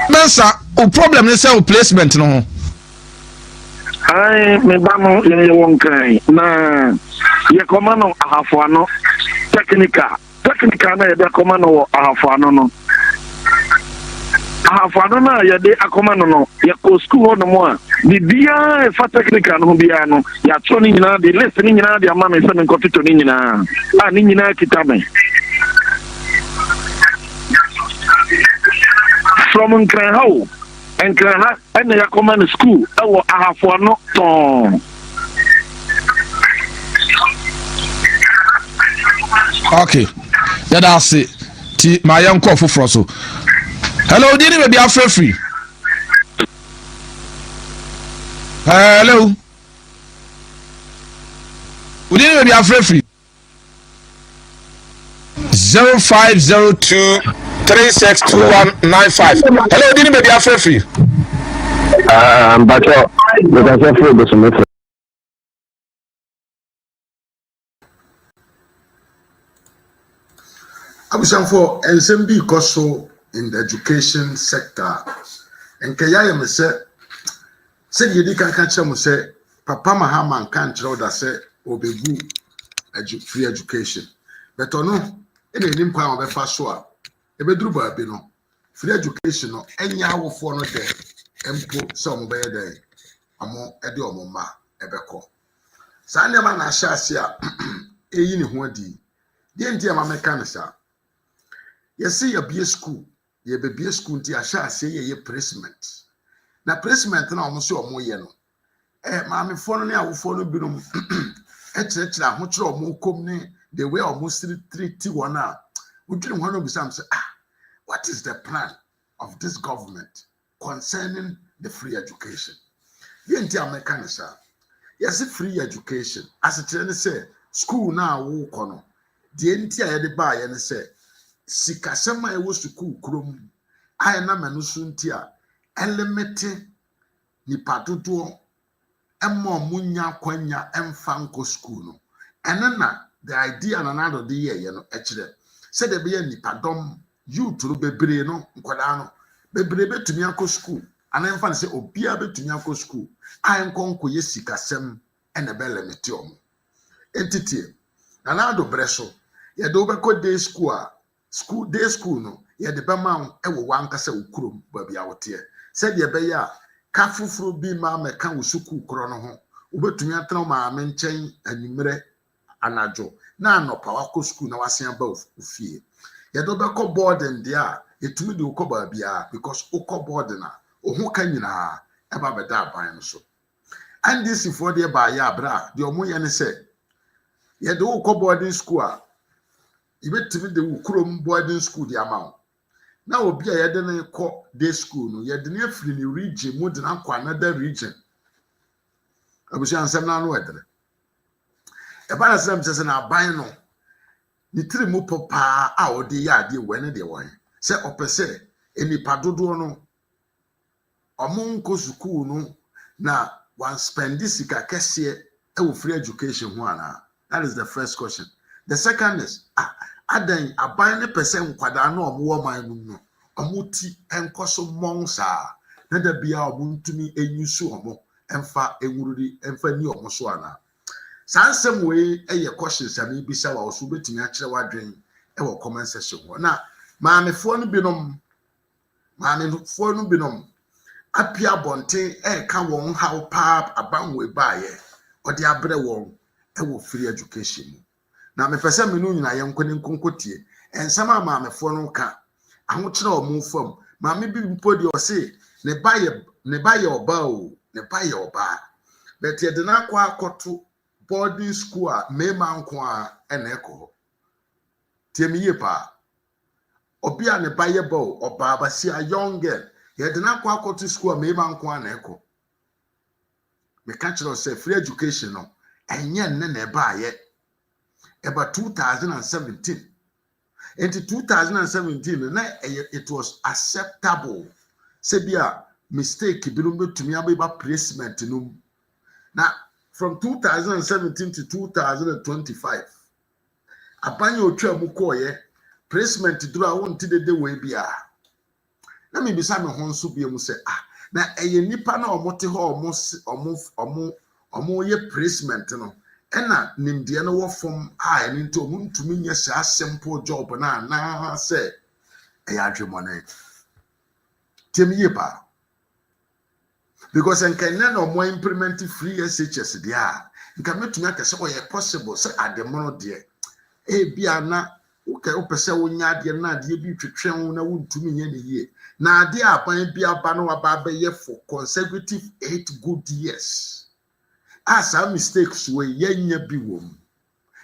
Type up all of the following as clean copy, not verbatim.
Mensa, wo problem ne sɛ wo placement no ho. Ae, me ba no yɛn yɛwɔ Nkran na yɛkɔma no Ahafo Ano technical. Technical na yɛde akɔma no wɔ Ahafo Ano no. Ahafo Ano no a yɛde akɔma no no, yɛkɔ sukuu hɔ nom a, biribiara ɛfa technical no ho biara no, yɛatwerɛ ne nyinaa de list ne nyinaa de ama me sɛ menkɔtotɔ ne nyinaa a ne nyinaa kita me. From Nkran ha o, Nkran ha ɛna yɛakɔma no sukuu ɛwɔ Ahafo Ano tɔn. Ok, yɛda ase ti ma yɛnkɔ foforɔ so. Hello, di ne baabi afrɛfiri. Hello, wodi ne baabi afrɛfiri. 0502 362195. Hello, di ne baabi afrɛfiri. Mpakyɛ, mekasɛ firi Bosome. Abusuafoɔ, nsɛm bi rekɔ so in the education sector a, nka ɛyɛ ayɛ me sɛ sɛdeɛ yɛdi kan ka kyerɛ mo sɛ Papa Mahama nka nkyerɛ wo da sɛ ɔbɛgu edu free education. But ɔno ɛna ɛnim kwan a ɔbɛfa so a ɛbɛduru baabi no, free education no ɛnyɛ awofoɔ no dɛ mpo sɛ wɔn bɛyɛ dɛn, wɔn de wɔn mma ɛbɛkɔ. Saa nneɛma na ahyɛ ase a ɛyi ne ho adi. Deɛ nti a ma mɛka no saa, yɛse yɛabue school, yɛbɛbue school nti yɛahyɛ aseɛ yɛyɛ placement. Na placement no a wɔn sɛ wɔn yɛ no, maamefoɔ no ne awofoɔ no binom kyerɛkyerɛ ahokyerɛ wɔn kɔm ne the way a wɔn siri treat wɔn a wodwene ho no bisa m sɛ, ah, what is the plan of this government concerning the free education? Deɛ nti a mɛka no saa, yɛse free education asekyerɛ ne sɛ school no a wokɔ no, deɛ nti a yɛde baayɛ ne sɛ sikasɛm a ɛwɔ sukuu kurom a ɛnam ɛno so nti a ɛlimite nipa dodoɔ ɛma ɔmo nya akwanya ɛmfa nkɔ sukuu no. Ɛno na the idea na Nana Addo de yɛɛyɛ no ɛkyerɛ sɛdeɛ ɛbɛyɛ nipadɔm, youth no bebree no, nkwadaa no bebree bɛtumi akɔ sukuu, anaa ɛmfa no sɛ obiara bɛtumi akɔ sukuu a ɛnkɔ nkɔyɛ sikasɛm ɛna ɛbɛlimite ɔmo. Enti tie, Nana Addo berɛ so, yɛde wobɛkɔ day school a, school day school no yɛde bɛma wo wɔ w'ankasa wo kurom baabi a woteɛ, sɛdeɛ ɛbɛyɛ a ka foforɔ bi mma mmɛka wo sukuu korɔ no ho. Wobɛtumi atena wo maame nkyɛn anwummerɛ, anadwo, na anɔpa wakɔ sukuu na wasan aba wo fie. Yɛde wobɛkɔ boarding deɛ a, yɛtumi de wokɔ baabiara because wokɔ boarding a, wo ho ka nyinaa ɛba bɛda aban no so. NDC foɔ deɛ baayɛ a, berɛ a deɛ ɔmo yɛ ne sɛ yɛde wo kɔ boarding school a, yɛbɛtumi de wo kurom boarding school de ama wo, na obi a yɛde no kɔ day school no, yɛde no afiri ne region mu de no akɔ another region. Abusua, nsɛm no ano ɛdere. Ɛba na sɛ sɛ na aban no ne tiri mu pɔ paa a ɔde yɛ adeɛ wɔ ne deɛ wɔ he sɛ ɔpɛ sɛ nipa dodoɔ no ɔmo nkɔ sukuu no na wanspend sika kɛseɛ ɛwɔ free education ho anaa? That is the first question. The second is, ah, adan aban ne pɛ sɛ nkwadaa no a ɔmo wɔ ɔman no mu no ɔmo ti nkɔ so mmɔn saa na da bia ɔmo ntumi enyi so ɔmo mfa nwururi mfa ni ɔmo so anaa? Saa nsɛm wei yɛ questions a mebisa wa ɔso wobɛtumi akyerɛ w'adwen wɔ comment section hɔ. Na maamefoɔ no binom apia abɔnten ɛreka wɔn haw paa aban wei baayɛ ɔde abrɛ wɔn wɔ free education mu. Na mepɛ sɛ menu nyinaa yɛn nko ne nkonko tie nsɛm a maamefoɔ no ka, ahokyerɛ a wɔn fam. Maame bi mpo deɛ, ɔse ne ba yɛ ɔbaa o, ne ba yɛ ɔbaa, bɛtɛ yɛde no akɔ akɔto boarding school a mmarima nko a ɛna ɛkɔ hɔ. Tie mi yie paa, obi a ne ba yɛ ba o, ɔbaa basi a young girl, yɛde no akɔ akɔto school a mmarima nko a na ɛkɔ. Meka kyerɛ sɛ free education no ɛnyɛ nne na ɛbaayɛ, ɛba 2017. Nti 2017 no na ɛyɛ, it was acceptable sɛ bi a mistake binom bɛtumi abɛba placement no mu. Na from 2017 to 2025, aban yɛ otwa mu kɔɔyɛ Placement duru a wonte dede wei biara. Na mebisa me ho nso bio mu sɛ, ah, na ɛyɛ nnipa na wɔte hɔ a wɔyɛ placement no ɛna nimdeɛ no wɔ fam a ɛno nti wɔn ntumi nyɛ saa simple job no anaasɛ ɛyɛ adwemmɔne? Tie me yie paa. Because nka nnɛ na wɔn implement free SHS deɛ a, nka mɛtumi aka sɛ ɔyɛ possible sɛ ademono deɛ ebia na wokɛ wopɛ sɛ wonya adeɛ na adeɛ bi twetwe wo na wontumi nyɛ ne yie. Na adeɛ a aban bi aba na waba abɛyɛ for consecutive 8 good years a, saa mistakes wɔ yɛnya bi wɔ mu.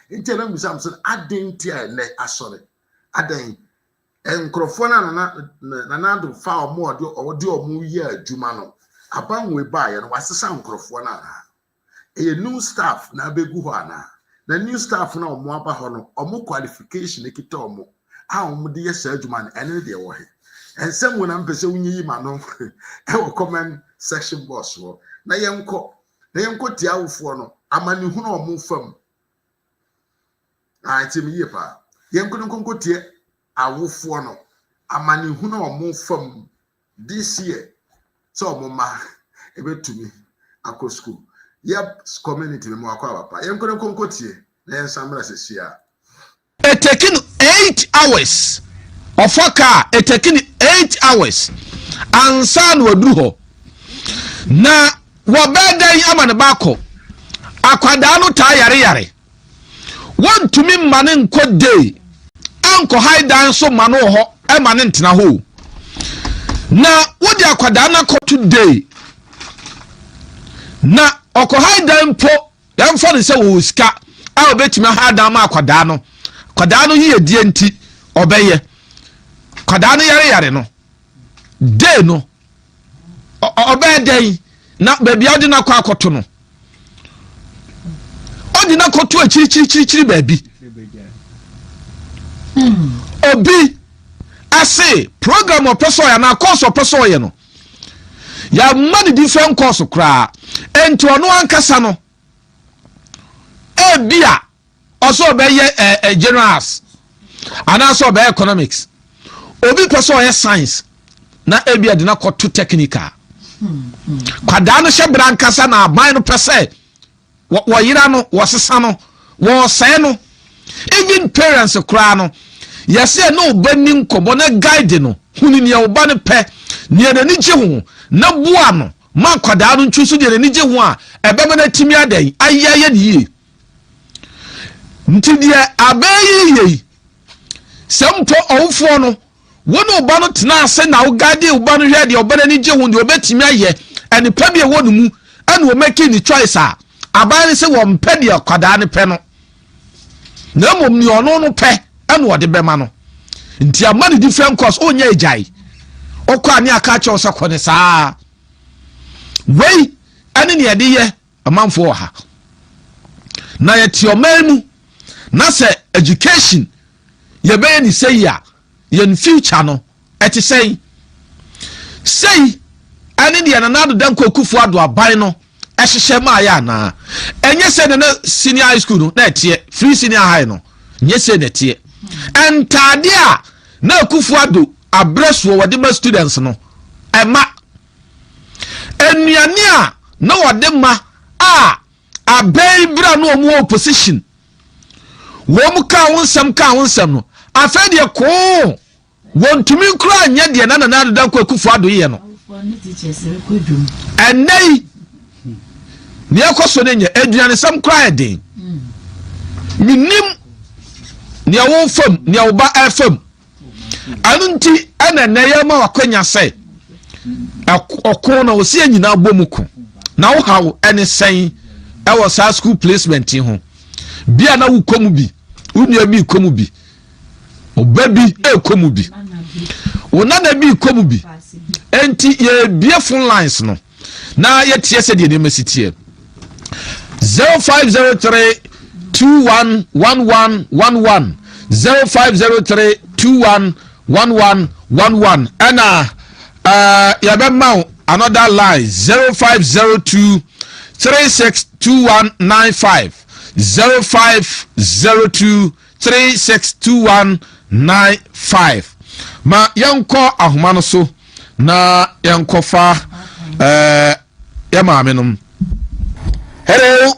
Nti ɛna mbisa m sɛ adan nti a ɛnɛ asɔre adan nkurɔfoɔ no a Nana Addo fa ɔmo a ɔde ɔmo yɛ adwuma no, aban wei baayɛ no, wasesa nkurɔfoɔ no anaa ɛyɛ new staff na abɛgu hɔ anaa? Na new staff na ɔmo aba hɔ no, ɔmo qualification ekita ɔmo a ɔmo de yɛ saa adwuma no, ɛne deɛ wɔ he? Nsɛm wo na mpɛ sɛ wonyiyi ma no ɛwɔ comment section box hɔ na yɛnkɔ tia awofoɔ no amanehunu a ɔmo fam a nti mi yie paa. Yɛnkɔ no nkonko tie awofoɔ no amanehunu a ɔmo fam this year sɛ ɔmo mma ebetumi akɔ school. Yep, community mi mu akɔ abapa. Yɛnkɔ no nkonko tie na yɛnsan mmerɛ sisi a. It taking 8 hours ɔfa car, it taking 8 hours ansa na waduru hɔ. Na wɔbɛɛ dɛn ama ne ba akɔ? Akwadaa no taa yareyare, wɔntumi mma ne nkɔ day ankɔ high dan so ma no wɔ hɔ ɛma ne ntena hɔ o. Na wode akwadaa no akɔto day na ɔkɔ high dan mpo, yɛmfa no sɛ wɔwɔ sika a wɔbɛtumi aha dan ma akwadaa no, akwadaa no yiyedie nti ɔbɛyɛ akwadaa no yareyare no day no, ɔbɛyɛ dɛn na baabi a ɔde no akɔ akɔto no, ɔde no akɔto akyirikyirikyirikyiri baabi? Obi ase program ɔpɛ sɛ ɔyɛ anaa course ɔpɛ sɛ ɔyɛ no, yɛama no different course koraa. Nti ɔno ankasa no, ebi a ɔsɛ ɔbɛyɛ ɛ ɛ general arts anaasɛ ɔbɛyɛ economics, obi pɛ sɛ ɔyɛ science na ebi a de no akɔto technical. Kwadaa no hyɛ bra ankasa na aban no pɛ sɛ wɔyera no, wɔsesa no, wɔsɛe no. Even parents koraa no, yɛsɛ ne ɔba ni nkɔmmɔ na guide no, hunu nea ɔba no pɛ, nea n'ani gye ho, na boa no ma akwadaa no ntwi so deɛ n'ani gye ho a ɛbɛma no atumi adan ayɛ ayɛ ne yie. Nti deɛ abɛɛ yi yie yi, sɛ mpo ɔwofoɔ no wo ne ɔba no tena ase na wo guide ɔba no, hwɛ deɛ ɔba no ani gye ho, deɛ ɔbɛtumi ayɛ, ɛnipa bi a ɛwɔ ne mu, ɛna ɔmɛki ne choice a, aban no sɛ wɔmpɛ deɛ akwadaa no pɛ no, na mmom nea ɔno no pɛ ɛna ɔde bɛma no. Nti ama no different course, ɔnyɛ agyae ɔkɔ a ne aka akyerɛw sɛ kɔ ne saa wei ɛne nea yɛde yɛ amanfoɔ wɔ ha. Na yɛte ɔman mu na sɛ education yɛbɛyɛ ne sɛyi a, yɛn future no ɛte sɛn? Sɛyi ɛne deɛ Nana Addo Dankwa Akufo Addo aban no ɛhyehyɛ maa yɛ anaa? Ɛnyɛ sɛ nana senior high school no na ɛteɛ, free senior high no nyɛ sɛ na ɛteɛ. Ntaade a na Akufo Addo abrɛ soɔ wɔde ma students no, ɛma nnuane a na wɔde ma a, abɛn bere a na wɔn wɔ opposition, wɔn kaa ho nsɛm kaa ho nsɛm no, afei deɛ koo wɔntumi nkura nyɛ deɛ na Nana Addo Dankwa Akufo Addo yɛ no. Ɛnɛ yi nea ɛkɔ so no nyɛ aduanesɛm koraa yɛ den. Menim nea wo fam, nea wo ba ɛfam. Ɛno nti ɛna ɛnɛ yɛ ma wakwanya sɛ ɔko na ɔsi yɛ nyinaa bɔ mu ko. Na wo haw ɛne sɛn ɛwɔ saa school placement yi ho? Bia na wokɔ mu bi, wo nua bi kɔ mu bi, ɔba bi ɛkɔ mu bi, wo nana bi kɔ mu bi. Enti yɛbie phone lines no na yɛtie sɛ deɛ nneɛma si teɛ. 0503 211111, 0503 211111, ɛna yɛbɛma wo another line, 0502 362195, 0502 3621. 95. Ma yɛnkɔ ahoma no so na yɛnkɔfa ɛɛ yɛ maame nom. Hello.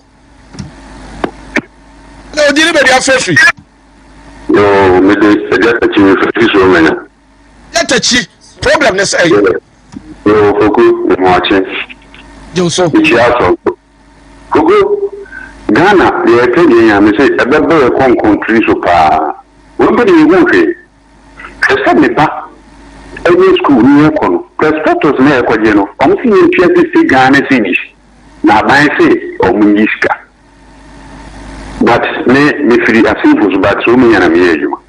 Hello, di ne baabi afrɛfiri. Yoo, mede agya takyi mefrɛfiri so mɛnya. Agya takyi, problem ne sɛ. Yoo, Koku, memoakye. Gyew so. Mekyia asɔfo. Koku, Ghana deɛ yɛpɛ deɛ yɛn a mese ɛbɛbɔ yɛ kɔnkɔn tiri so paa. Wei mpo deɛ yɛhu hwee. Hwɛ sɛ me ba ɛnyɛ school ne yɛkɔ no, prospectus na yɛkɔgye no, wɔn se yɛntua 60 Ghana cedis na aban se wɔn ngye sika. But me mefiri Asenfo so but so menya na meyɛ adwuma.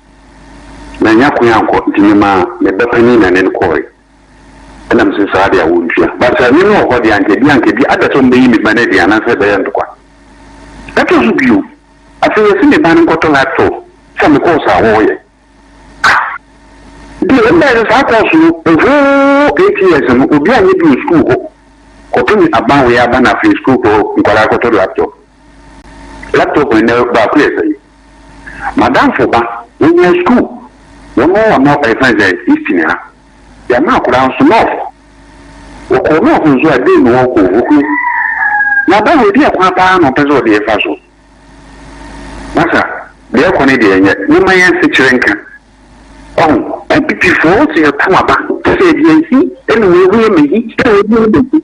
Manya kwan ankɔ nti memaa me ba panin na ne no kɔɔe. Ɛna mese saa deɛ a wɔntua. But sɛ me no wɔ hɔ deɛ anka ebi anka ebi ada sɛ wɔbɛyi me ba no adi anaasɛ ɛbɛyɛ ntokwa. Ɛtɔ so bio, afei yɛse me ba no nkɔtɔ laptop sɛ me course a wɔreyɛ. Ah! Deɛ ɛmbaeɛ sɛ saa course no the whole 8 years no obi anyɛ bi wɔ school hɔ kɔpem aban wei aba na afei school hɔ nkwadaa kɔtɔ laptop. Laptop no nnɛ baako yɛ sɛn? M'adamfo ba, wɔnya school, wɔn wɔ nɔ ɛfɛn sɛ Eastern ha. Yɛama akwadaa nso North. Wɔkɔɔ North nso a, dei na wɔkɔ Ohuhu. Na aba wei deɛ kwan paa na ɔpɛ sɛ ɔde yɛfa so. Masa, deɛ ɛkɔ ne deɛ ɛnyɛ, momma yɛn nsekyerɛ nka. Ɔho, NPP foɔ wo se yɛto aba, kyɛ sɛ yɛde yɛn hi ɛna wei ho yɛ me hi, ɛna wei ho yɛ me hi.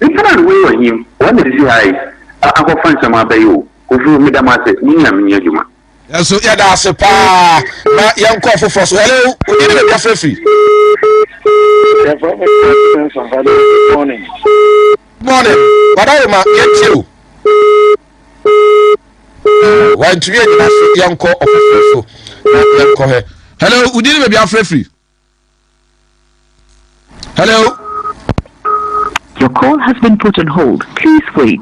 Nipa no a ne ho yɛ ɔhim, wɔn na sisi ha yi akɔfa nsɛm aba yi o. Kofi, meda mo ase, mo nyina menyɛ adwuma. Yɛn nso yɛda ase paa na yɛnkɔ foforɔ so. Hello, wodi ne baabi afrɛ firi? Yɛfrɛ me President Fada. Good morning. Good morning. Wadaroma, yɛntie o. Wantumi anyina so, yɛnkɔ ɔfoforɔ so na yɛnkɔ hɛ. Hello, wodi ne baabi afrɛ firi? Hello. Your call has been put on hold. Please wait.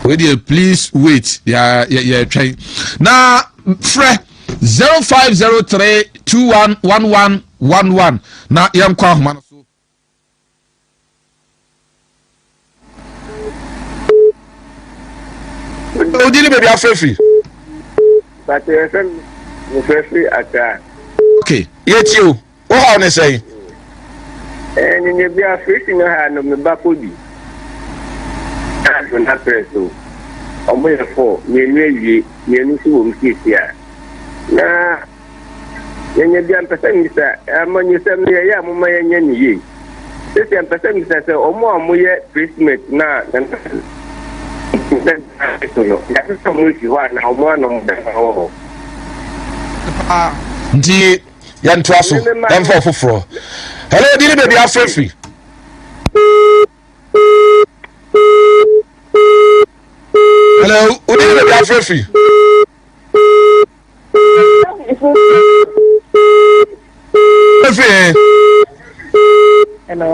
Wait there, please wait. Yeah, yeah, yeah. Try. Na frɛ 0503 2111 11 na yɛnkɔ ahoma no so. Odi ne baabi afrɛ firi. Bàtɛ yɛ sɛ mefrɛ firi Accra. Okay, yɛtie o. Wo haw ne sɛn? Ɛɛ nyanya bi afiri si no ha no me ba kɔ bi. Ado na prɛ so. Ɔmo yɛ fɔ, mmienu awie, mmienu nso wɔ mu siesie a. Na nyanya bi a mpɛ sɛ mbisa amanyɔsɛm no yɛyɛ a moma yɛnyɛ ne yie. Sisi mpɛ sɛ mbisa sɛ ɔmo a ɔmo yɛ placement na nana so no yɛasesa ɔmo afi hɔ a na ɔmo ano ɔmo da wɔ hɔ. Nti yɛntoa so yɛmfa ɔfoforɔ. Hello, di ne baabi afrɛ firi. Hello, wodi ne baabi afrɛ firi. Firi he? Hello.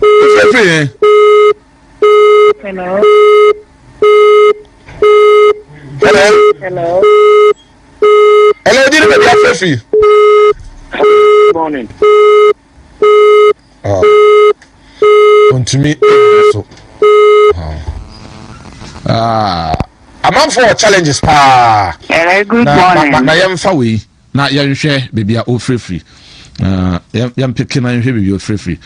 Firi firi he? Hello. Hello. Hello. Hello, di ne baabi afrɛ firi. Good morning. Ah. Ntumi so. Ah. Amanfoɔ wɔ challenges paa. Hello, good na, morning. Na, na yɛmfa wei na yɛnhwɛ baabi a ɔfirifiri. Uh, yɛmpeke na yɛnhwɛ baabi a ɔfirifiri.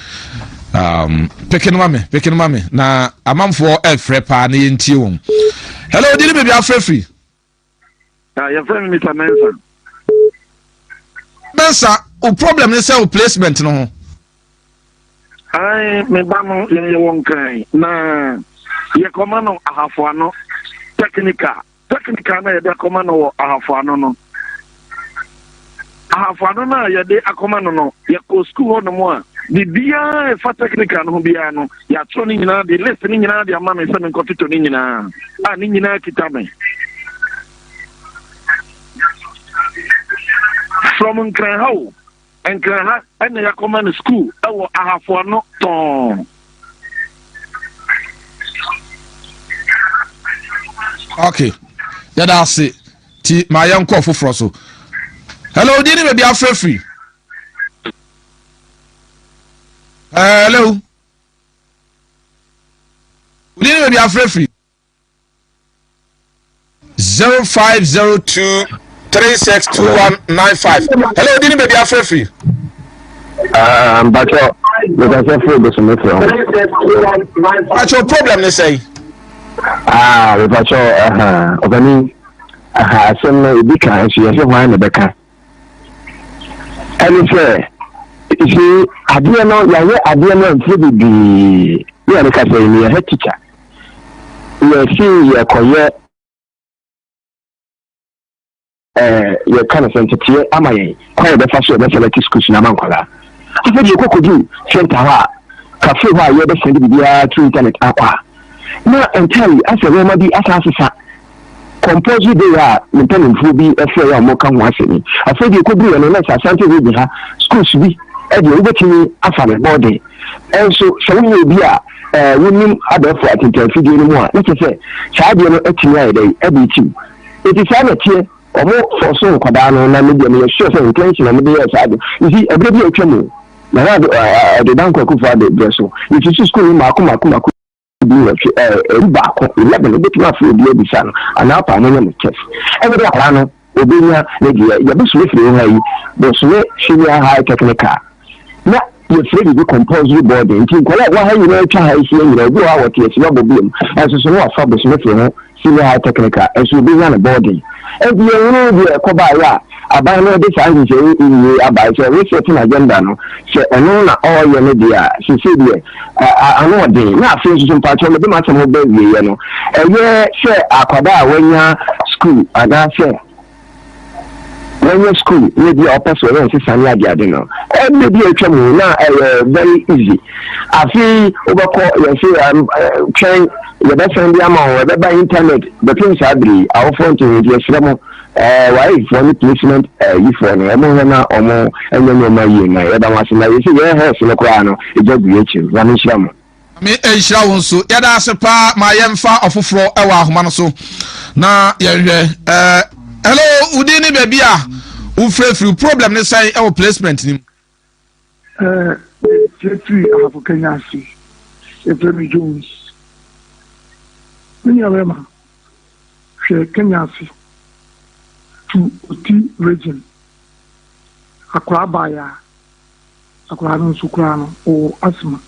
Um, peke no ma me, peke no ma me. Na amanfoɔ ɛfrɛ paa na yɛntie wɔn. Hello, di ne baabi afrɛfiri. Ah, yɛfrɛ me Mr. Mensah. Mensah, wo problem ne sɛ wo placement no ho. Ae, me ba no yɛyɛ wɔ Nkran na yɛkɔma no Ahafo Ano technical. Technical na yɛde akɔma no wɔ Ahafo Ano no. Ahafo Ano no a yɛde akɔma no no, yɛkɔ sukuu hɔ nom a, biribiara ɛfa technical no ho biara no, yɛatwerɛ ne nyinaa de list ne nyinaa de ama me sɛ menkɔtotɔ ne nyinaa a ne nyinaa kita me. From Nkran ha o, Nkran ha ɛna yɛakɔma no sukuu ɛwɔ Ahafo Ano tɔn. Okay, yɛda ase ti ma yɛnkɔ foforɔ so. Hello, di ne baabi afrɛ firi. Hello, di ne baabi afrɛ firi. 0502. 362195. Hello, di ni baabi afrɛ firi. Ah, mpakyɛ mekasɛ firi bosome frɛ ho. Mpakyɛ problem ne sɛn? Ah, mepakyɛ aha, ɔpani aha asɛm no ebi ka nso yɛsɛ hwan na ɛbɛka. Ɛne sɛ si adeɛ no yɛayɛ adeɛ no mfiri bebree ne yɛne kasa yi meyɛ head teacher yɛsi yɛkɔyɛ ɛɛ yɛka no sɛ nteteɛ ama yɛn kwan yɛbɛfa so yɛbɛ select schools no ama nkwadaa. Afei deɛ yɛkɔ center hɔ a, cafe hɔ a yɛbɛsɛnde biribiara through internet akɔ a, na entirely asɛ nneɛma bi asa asesa. Compulsory day a ne mpanimfoɔ bi frɛ yɛ a wɔka ho asɛm yi. Afei deɛ yɛkɔduru yɛ no na sɛ Asante region ha schools bi deɛ wobɛtumi afa no boarding. Ɛnso sɛ woyɛ obi a ɛɛ wonim abɛɛfo atentanfidie no mu a na kyerɛ sɛ saa adeɛ no atumi ayɛ dɛn ɛde tiw. Enti saa na ɛteɛ, ɔmo fɔɔso nkwadaa no, na me deɛ meyɛ sure sɛ intention a ɔmo de yɛɛ saa ade, you see, ɛberɛ bi a atwa mu, Nana Addo, ɛɛ Addo Dankwa Akufo Addo berɛ so, yɛsusu sukuu no mmaako mmaako mmaako du nwɔtwe, ɛɛ ɛdu baako, 11, wobɛtumi afrɛ obi abisa no, anaa apa mo nyɛ mo test, ɛnyɛ dɛ akwadaa no obɛnya ne deɛ, yɛbosome firi wo ha yi, bosome senior high technical, na yɛfrɛ biribi compulsory boarding nti nkwadaa a ɛwɔ ha nyinaa atwa ha ahyia nyinaa obi wɔ hɔ a wɔte asi wabɔ biam nso so na wafa bosome firi ho senior high technical nso obɛnya no boarding nti yɛhunu deɛ ɛkɔbaeɛ a aban no de saa nhyehyɛe yi abae sɛ resetting agenda no sɛ ɛno na ɔreyɛ no deɛ a sese deɛ ano ɔden na afei nso so mpakyɛw mede m'asɛm ho bɛ wieɛ no ɛyɛ sɛ akwadaa a wanya school anaasɛ Wɔnyɛ school na ebi a ɔpɛ sɛ ɔyɛ nsesa ne adeade no, ɛmɛ bi a atwa mu na ɛyɛ very easy. Afei wobɛkɔ yɛse twɛn yɛbɛsan bi ama wo, ɛbɛba internet bɛpem saa bere yi awofoɔ nte ho nti yɛsrɛ mo waefoɔ ne placement yifoɔ no wɔn hwɛ na wɔn nyɛ nneɛma yie na yɛda mo ase na yɛsɛ yɛn hɛs no koraa no ɛgya gu yɛn akyiri. Nyame nhyira mo. Nyame nhyira wo nso. Yɛda ase paa ma yɛmfa ɔfoforɔ wɔ ahoma no so na yɛnhwɛ. Uh, hello, wodin ne baabi a wofirafiri problem ne sɛn wɔ placement no mu? Eh, firi Ahafo Kenya ase. Yɛfrɛ me Jones. Me nua bɛrima, hwɛ Kenya ase to Oti region. Akwaraa baeɛ a Akwadaa no nso koraa no ɔwɔ asthma.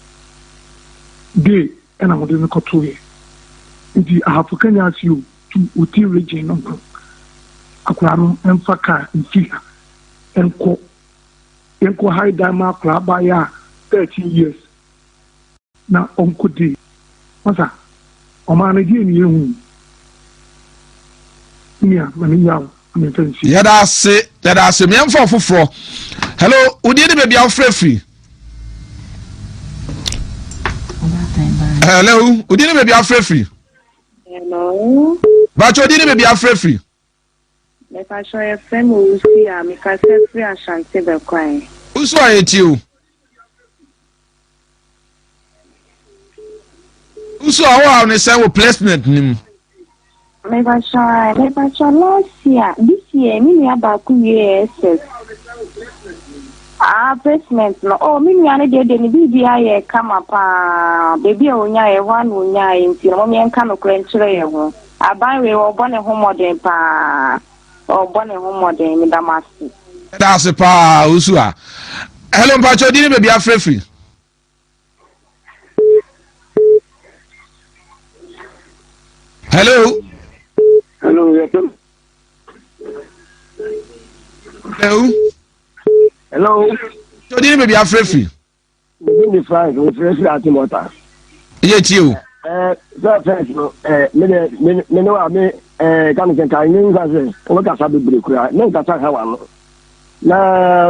Day ɛna wɔde no kɔtoeɛ. Nti Ahafo Kenya ase o to Oti region no nko. Akwadaa no mfa car mfiri ha nkɔ. Yɛnkɔ high dan ma akwadaa baayɛ a 13 years. Na ɔnkɔ dee. Masa, ɔmaa no deɛ ne yɛhu. Nua, ma me nyaw na me nfa nsi. Yɛda ase, yɛda ase. Meɛmfa ɔfoforɔ. Hello, wo din ne baabi a wofrɛ firi? Hello, wo din ne baabi a wofrɛ firi? Hello. Bàtchɛ, wo din ne baabi a wofrɛ firi? Mepatwɔ yɛfrɛ me Owusu a mekasa firi Ashanti Bɛkwae. Owusu a yɛtie o. Owusu a ɔwɔ ne sɛn wɔ placement no mu. Mepatwɔ mepatwɔ last year this year me nua baako wie SS. Ah placement no oh me nua no deɛ deɛ ne biribi ayɛ kama paa baabi a onyaeɛ hɔ a na onyaeɛ nti no mom yɛnka nokorɛ nkyerɛ yɛn ho. Aban wei ɔbɔ ne ho mmɔden paa ɔbɔ ne ho mmɔden meda mo ase. Yɛda ase paa Owusu a. Hello mpakyɛ odin ne baabi afrɛ firi. Hello. Hello, yɛfrɛ Hello. Hello. Odin ne baabi afrɛ firi. Me din de Frank, mefrɛ firi Atemɔta. Yɛ tie o. Ɛɛ sɛ fɛs no ɛɛ me de me me ne wa me ɛɛ ka ne sɛ nka ne nka sɛ wɔbɛkasa bebree koraa ne nkasa ha wa no na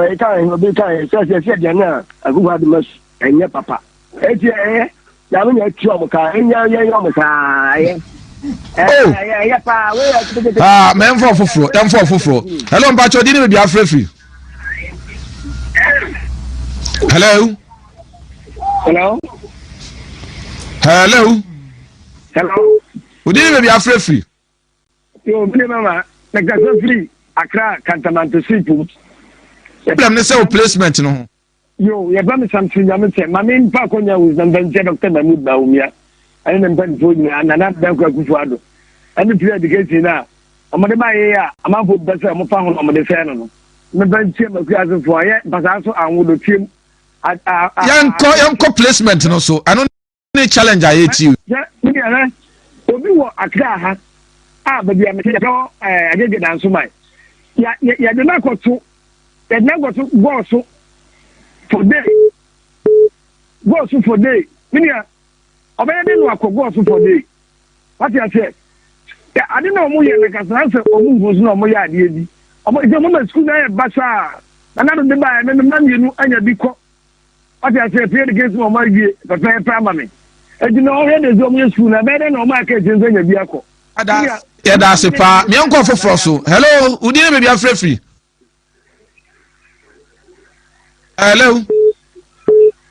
ɛka obi ka sɛ sɛ sɛ aduane a akufo adi ma ɛnyɛ papa eti ɛyɛ nyame na atua ɔmo ka ɛnyɛ yɛ yɛ ɔmo saa ɛyɛ. Oh. Ah, mɛmfa ɔfoforɔ yɛmfa ɔfoforɔ hello mpakyɛ ɔdi ne baabi afrɛ firi hello hello hello hello ɔdi ne baabi afrɛ firi yo mene mama mekasa firi Accra Kantamanto Sipum problem ne sɛ wo placement no ho Yo, yɛfrɛ me Samson Nyamekyɛ. Ma me mfa akɔnya wo na mfa nkyia Dr. Mahmood Bawumia ɛne ne mpanimfoɔ nyinaa, Nana Dankwa Akufo-Addo ɛne free education a Wɔde ba yei a amanfoɔ pɛ sɛ wɔfa ho na wɔde sɛe no no, memfa ntua m'akuaasefoɔ a ɛyɛ mpasaa so anwodɔteam a a a. Yɛnkɔ yɛnkɔ placement no so ɛno ne challenge a yɛtie. Hwɛ me deɛ hwɛ obi wɔ Accra ha a baabi a mete yɛfrɛ hɔ ɛɛ Agyegye Dansoman yɛ yɛ yɛde no akɔto yɛde no akɔto gɔɔ so for day gɔɔ so for day me nua ɔbɛyɛ de no akɔ gɔɔ so for day. Wate aseɛ? Yɛ ade na wɔn yɛ no kasa na sɛ wɔn nhu so na wɔn yɛ adeɛ bi. Wɔn sɛ wɔn ma sukuu na yɛ basaa. Na na de ba yɛ me mma mmienu anya bi kɔ. Wate aseɛ? Free education wɔn awie pɛpɛɛpɛ ama me. Eti na ɔhwɛ de sɛ wɔn yɛ sukuu na ɛbɛyɛ dɛ na wɔn aka akyire nso anya bi akɔ. Yɛda ase paa. Meɛnkɔ foforɔ so. Hello, wodin ne baabi afrɛ firi? Hello.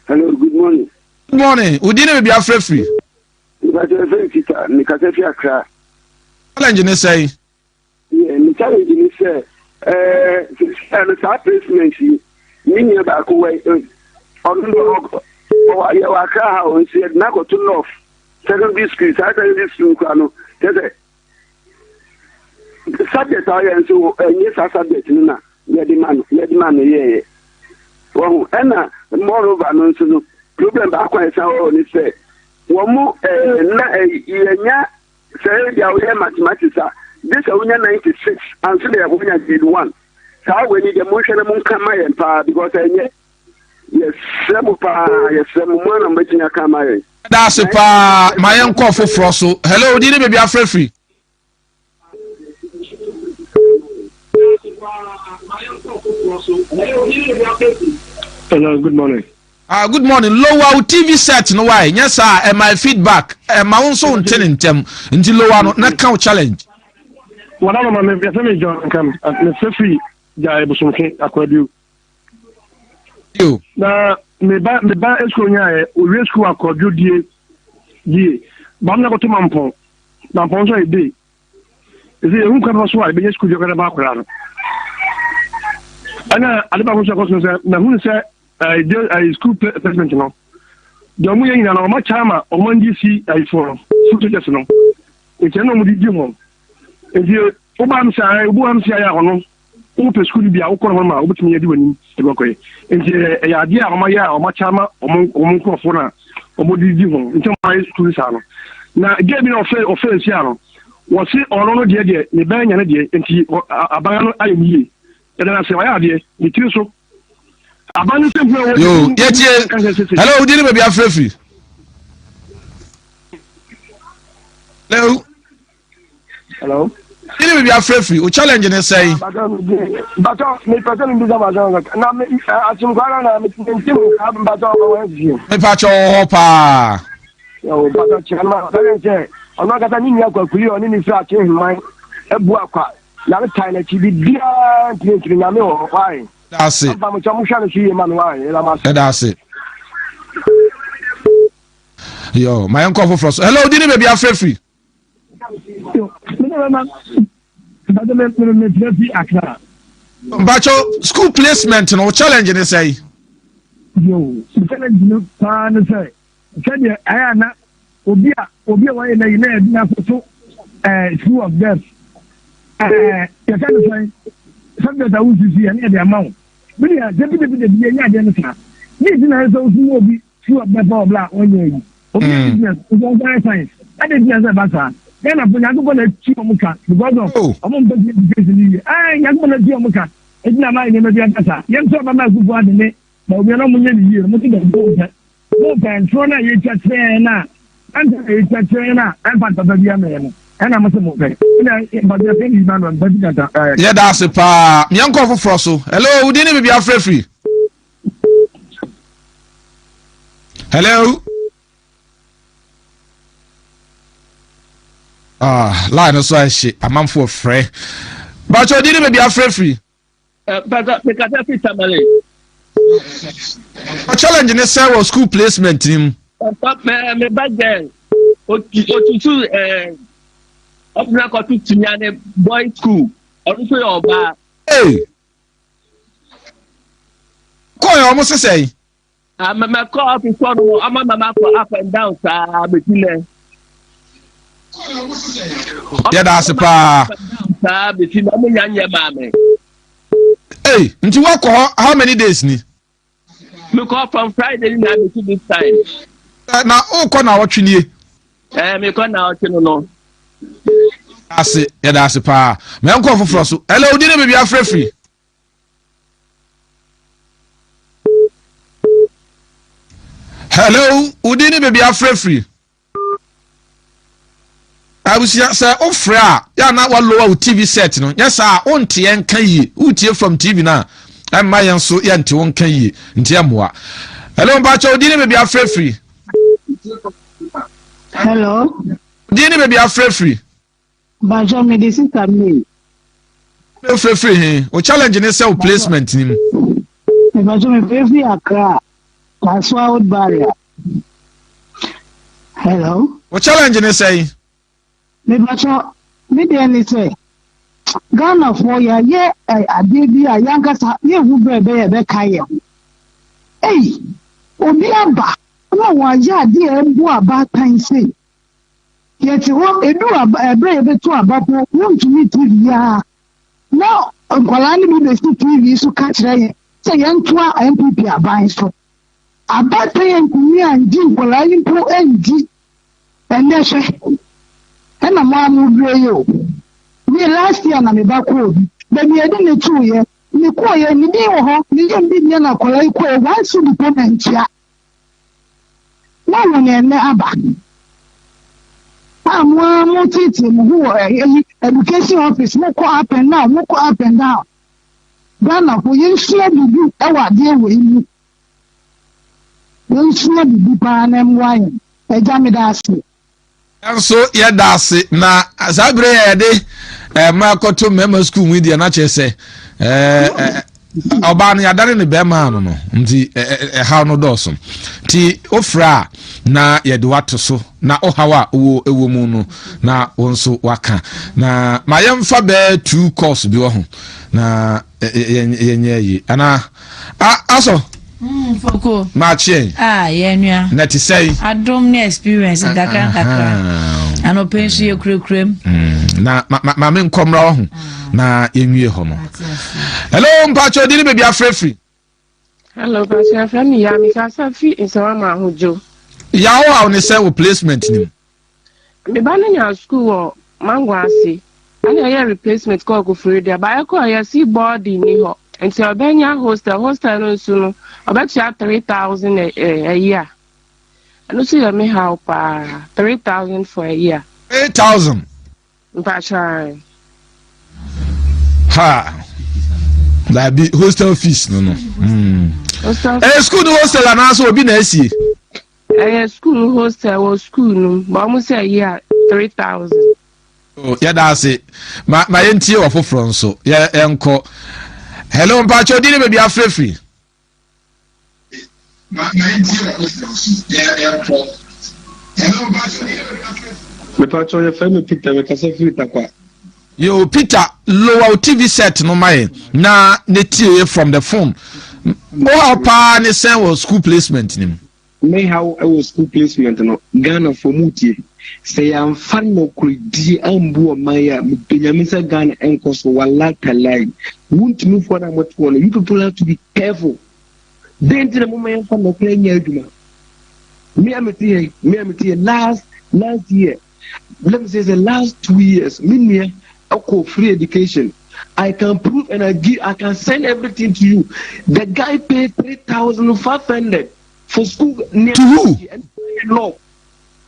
Hello, good morning. Good morning. Wodin ne baabi afrɛ firi? Mepakyɛ yɛfrɛ me Peter, mekasa fi Accra. Challenge ne sɛn? Yeah, me challenge ne sɛ, ɛɛ sɛ no saa placement yi, me nua baako wɔ ɔno no ɔwɔ yɛwɔ Accra ha o, nso yɛde no akɔto North secondary school, saa secondary school kora no, kyɛ sɛ subject a ɔyɛ nso ɛnyɛ saa subject no na yɛde ma no yɛde ma no yɛɛyɛ wɔho ɛna moreover no nso no problem baako a ɛsan wɔ hɔ ne sɛ wɔn mo ɛɛ na yɛnya sɛ ebi a woyɛ mathematics a gye sɛ wonya 96 anso na wonya grade 1 saa wɔ ani deɛ monhwɛ na monka ma yɛn paa because ɛnyɛ yɛsrɛ mo paa yɛsrɛ mo mo ana mobɛtumi aka ama yɛn Da ase paa ma yɛnkɔ foforɔ so. Hello, wodi ne baabi afrɛ firi? Hello, good morning. Ah, good morning. Lower wo TV set no why? Nyɛ saa ɛma feedback. Ɛma wo nso nte ne ntɛm. Nti lower no na ka wo challenge. Wada no ma me yɛfrɛ me John Nkam. Mefrɛ firi Gyae Bosomtwe Akwadu. Na me ba me ba sukuu nyaeɛ owie sukuu akɔdwo die die ba mo na kɔto mampɔn mampɔn nso ayɛ day ɛsɛ yɛhu kwan fa so a yɛbɛnya sukuu deɛ ba akwadaa no ɛna ade baako nso ɛkɔ so sɛ mahunu sɛ ɛɛ sukuu placement no deɛ wɔn yɛ nyinaa no wɔn akyɛ ama wɔn ndc ayifoɔ no school teachers no nti ɛna wɔn de di ho nti wobaa mi sɛ ɛɛ obi wa mi sɛ ayɛ ɔno Wopɛ sukuu no bi a, wokɔ no hɔ ma wobɛtumi adi w'anim de wakɔyɛ. Nti ɛyɛ adeɛ a wɔayɛ a wɔakyɛ ama wɔn wɔn nkurɔfoɔ no a wɔde di ho nti wɔayɛ sukuu no saa no. Na gay bi na ɔfɛ ɔfɛ nsi ano wɔse ɔno no deɛ deɛ ne bɛn nya ne deɛ nti aban no ayɛ ne yie. Yɛda no ase wayɛ adeɛ ne tiri so. Aban no sɛ hu a Yo, yɛtie. Hello, wodi ne baabi afrɛ firi? Hello. Hello. Yìí ni bìbí afrɛ firi o challenge ni sɛn. Bàtɔ mi pɛsɛ mi bisa bàtɔ na mi asimkwara na mi ti mu ka bàtɔ ɔwɔ ɛsisi. Mi pàtɔ wɔ hɔ paa. Yɔɔ bàtɔ kyerɛ no ma bɛrɛ sɛ ɔno ankasa ne nua kwakuli ɔne ne fira akye heman ebu akwa yare tan n'akyi biribiara ntumi ntumi nyame wɔ hɔ wae. Ɛda ase. Ɔba mo kyɛ mo hwɛ no so yie ma no wae ɛda mo ase. Ɛda ase. Yo, ma yɛnkɔ foforɔ so. Hello, di ne baabi afrɛ firi. Mpacho, school placement no challenge ne sɛe? Yo, challenge no paa ne sɛ sɛdeɛ ɛyɛ ana obi a obi a wɔyɛ n'ayi na yɛde n'akoto ɛɛ school of death ɛɛ yɛka ne sɛn subject a wosisi yɛn yɛde ama wo bi deɛ debi debi debi yɛnyɛ adeɛ no saa ne ti na ayɛ sɛ wosi mu obi Si ɔbɛfa ɔbla a ɔnyɛ ayi. Obi yɛ business nso ɔnsa yɛ science. Ɛde nti na sɛ ɛba saa. Ghana fo Nyankopɔn na akyi wɔn ka because of ɔmo mpɛ sɛ education ni yie. Ɛɛ Nyankopɔn na akyi wɔn ka. Eti na ama nneɛma bi aba saa. Yɛn nso ɔbɛma akufo ade ne Bawumia na ɔmo nyɛ ne yie no. Mo ti dɛm mo mpɛ. Mo mpɛ ntorɔ na yɛtwa kyerɛ yɛn na ɛnta na yɛtwa kyerɛ yɛn na ɛmfa papa bi ama yɛn no. Ɛna mo sɛ mo pɛ. Ɛna mbagye afɛ ni Emmanuel mbagye kata. Yɛda ase paa. Yɛnkɔ foforɔ so. Hello, wo din ne baabi afrɛ firi? Hello. Ah, line no so ahye amanfoɔ frɛ. Bàtchɛ odi ne baabi afrɛ firi. Pàtó mekasa fi Tamale. Challenge ne sɛ wɔ school placement ni mu. Papa mɛ me ba girl otutu ɛɛ ɔbɛn akɔto Sunyani boys school ɔno nso yɛ ɔbaa. Hey. Kɔɔ yɛ ɔmo sesɛ yi. Mɛkɔ ɔfis hɔ no ɔma ma makɔ up and down saa bɛsi nɛ. Yɛda ase paa. saa bɛsi na ɔmo nya nyɛ maa me. Ei, nti woakɔ hɔ how many days ni? Mekɔ from Friday ni na abɛsi this time. Eh, na wokɔ na awɔtwe nie? Eh, mekɔ na awɔtwe no no. Ase, yɛda ase paa. Mɛnkɔ foforɔ so. Ɛlɛ, wodi ne baabi afrɛfiri. Hello, wodi ne baabi afrɛfiri. Abusua sɛ wofrɛ a yɛ na walowa wo TV set no nyɛ saa a wonte yɛn nka yie wotie from TV no a ɛmma yɛn nso yɛnte wo nka yie nti ɛmmoa. Hello mpakyɛ wo din ne baabi afrɛ firi. Hello. Din ne baabi afrɛ firi. Mpakyɛ me de sister May. Wofrɛ firi he? Wo challenge ne sɛ wo placement ni mu. Mpakyɛ me frɛ firi Accra. Kasoa Old Barrier. Hello. Wo challenge ne sɛn? Mepakyɛ me deɛ ne sɛ Ghanafoɔ yɛayɛ adeɛ bi a yɛankasa yɛnhu berɛ ɛbɛyɛ ɛbɛka yɛn ho. Ei, obi aba na wayɛ adeɛ a ɛboa abaatan sei. Yɛte hɔ, ɛdu ɛberɛ a yɛbɛto aba po, wontumi TV a na nkwadaa no bi bɛsi TV so ka kyerɛ yɛn sɛ yɛntoa NPP aban so. Abaatan antumi angye nkwadaa yi mpo andi. Ɛnnɛ hwɛ, ɛna mo ara mo brɛ yi o. Me last year na me ba kɔɔ bi. Baabi yɛde ne tooyɛ, me kɔɔyɛ, ne din wɔ hɔ, ne yam bi nea na akwadaa yi kɔɔyɛ, one cedi pɛ na ntua. Woahu nea ɛnnɛ aba? A mo ara mo teetee mo ho wɔ ɛyi education office, mo kɔ up and down, mo kɔ up and down. Ghanafo yɛnsua biribi wɔ adeɛ wei mu. Yɛnsua biribi paa na ɛmmoa yɛn. Agya meda ase. Nso yɛda ase na saa bere yɛ yɛde mmaa kɔto mmarima sukuu mu deɛ na kyerɛ sɛ ɔbaa no yɛadane ne bɛrima ano no nti ɛhaw no dɔɔso nti wofrɛ a na yɛde wato so na ɔhaw a wowɔ ɛwɔ mu no na wo nso waka na ma yɛmfa bɛɛ two course bi wɔ ho na yɛnyɛ yi anaa asɔ mm, foko maakyeɛ ah, yɛnua na te sɛn adom ne experience nkakra nkakra anɔpɛ nso yɛ kurakura mu mm, na ma me nkɔmmra wɔ ho ah. na yɛnwie hɔ no hello mpakyɛ ɔdi ne baabi afrɛfiri Hello, Pastor. Afra mi ya mi kasa fi nsɛm ama ahodwo. Yawo a ne sɛ wo placement nim. Me ba no nya school wɔ mango ase. Ɛna ɛyɛ replacement kɔɔ Koforidua. Ba ɛkɔɔ yɛ si boarding ni hɔ. Nti ɔbɛnya hostel. Hostel no nso no ɔbɛtua 3000 a year. Ɛno nso yɛ me haw paa. 3000 for a year. 3000. Mpakyɛw. Ha. Dabi hostel fees no no. Hmm. Hostel. Ɛyɛ school no hostel anaasɛ obi na asie. Ɛyɛ school no hostel wɔ school no ba wɔn sɛ ɛyɛ a 3000. Oh, yɛda ase ma ma yɛntie wɔ foforɔ nso yɛ yɛnkɔ. Hello mpakyɛw di ne baabi afrɛfiri. Mepatwɔ yɛfrɛ me Peter mekasa firi Takwa. Yo Peter lower wo TV set no ma yɛn na ne tie from the phone. Wo haw paa ne sɛn wɔ school placement nim. Me haw wɔ school placement no, Ghana foɔ mu tie, sɛ yɛamfa nɔkoredie ambu ɔman yi a, mepɛ Nyame sɛ Ghana ɛnkɔ so, wallah talai, wontumi foɔ no a mote hɔ no, you people have to be careful. Dɛn nti na moma yɛmfa nɔkorɛ nyɛ adwuma? Me a mete yɛ, me a mete yɛ last last year, let me say the last 2 years, me nua ɛkɔ free education. I can prove and I give, I can send everything to you. The guy paid 3,500 for school. To who? Law.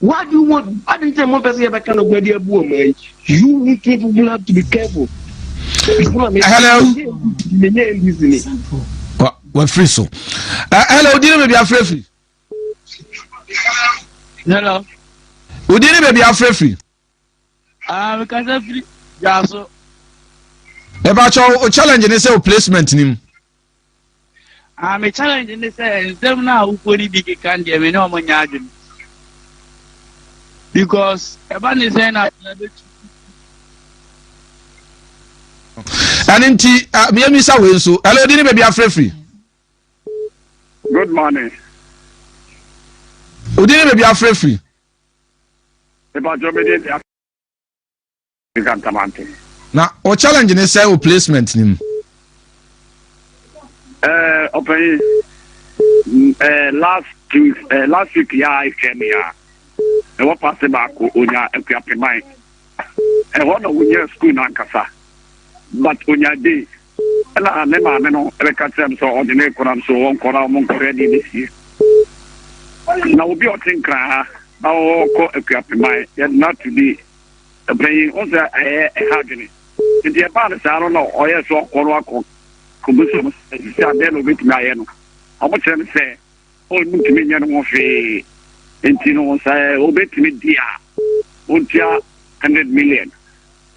Why do you want? Why didn't you want person ever kind of You people have to be careful. Hello. Wafiri so. Hello, di ne baabi afrɛfiri. Hello. Odi ne baabi afrɛfiri. Ah, mekasa firi Dwaso. Ɛbɛkyɛ o challenge ne sɛ o placement nim. Ah, me challenge ne sɛ nsɛm no a wokuo no bi keka deɛ me ne ɔmo nyɛ adwene. Because ɛba ne sɛn na bɛtu. Ɛno nti, meyɛmisa wei nso. Hello, odi ne baabi afrɛfiri. Good morning. Odi ne baabi afrɛfiri. Ìbàjọ́ mi dé ní Africa Ntamante. Na o challenge ne sɛ o placement ni mu. Ɛɛ ɔpanyin ɛɛ last two ɛɛ last week yɛ a etwa mi a ɛwɔ paase baako onya akuapeman ɛhɔ na wonya school n'ankasa but onya day ɛna ne maame no ɛbɛka kyerɛ m sɛ ɔde ne kɔ nam so wɔnkɔ na wɔn nkɔhwɛ deɛ ɛbɛsie na obi a ɔte nkran ha na ɔkɔ akuapeman yɛde no ato bi Panyin, wohu sɛ ɛyɛ ɛha adwene. Nti ɛbaa no saa no na ɔyɛ sɛ ɔkɔ no akɔ kɔbisa wɔn sɛ sisi adeɛ na obetumi ayɛ no. Wɔn kyerɛ no sɛ ɔntumi nyɛ no ho hwee. Nti no sɛ obetumi di a ontua 100 million.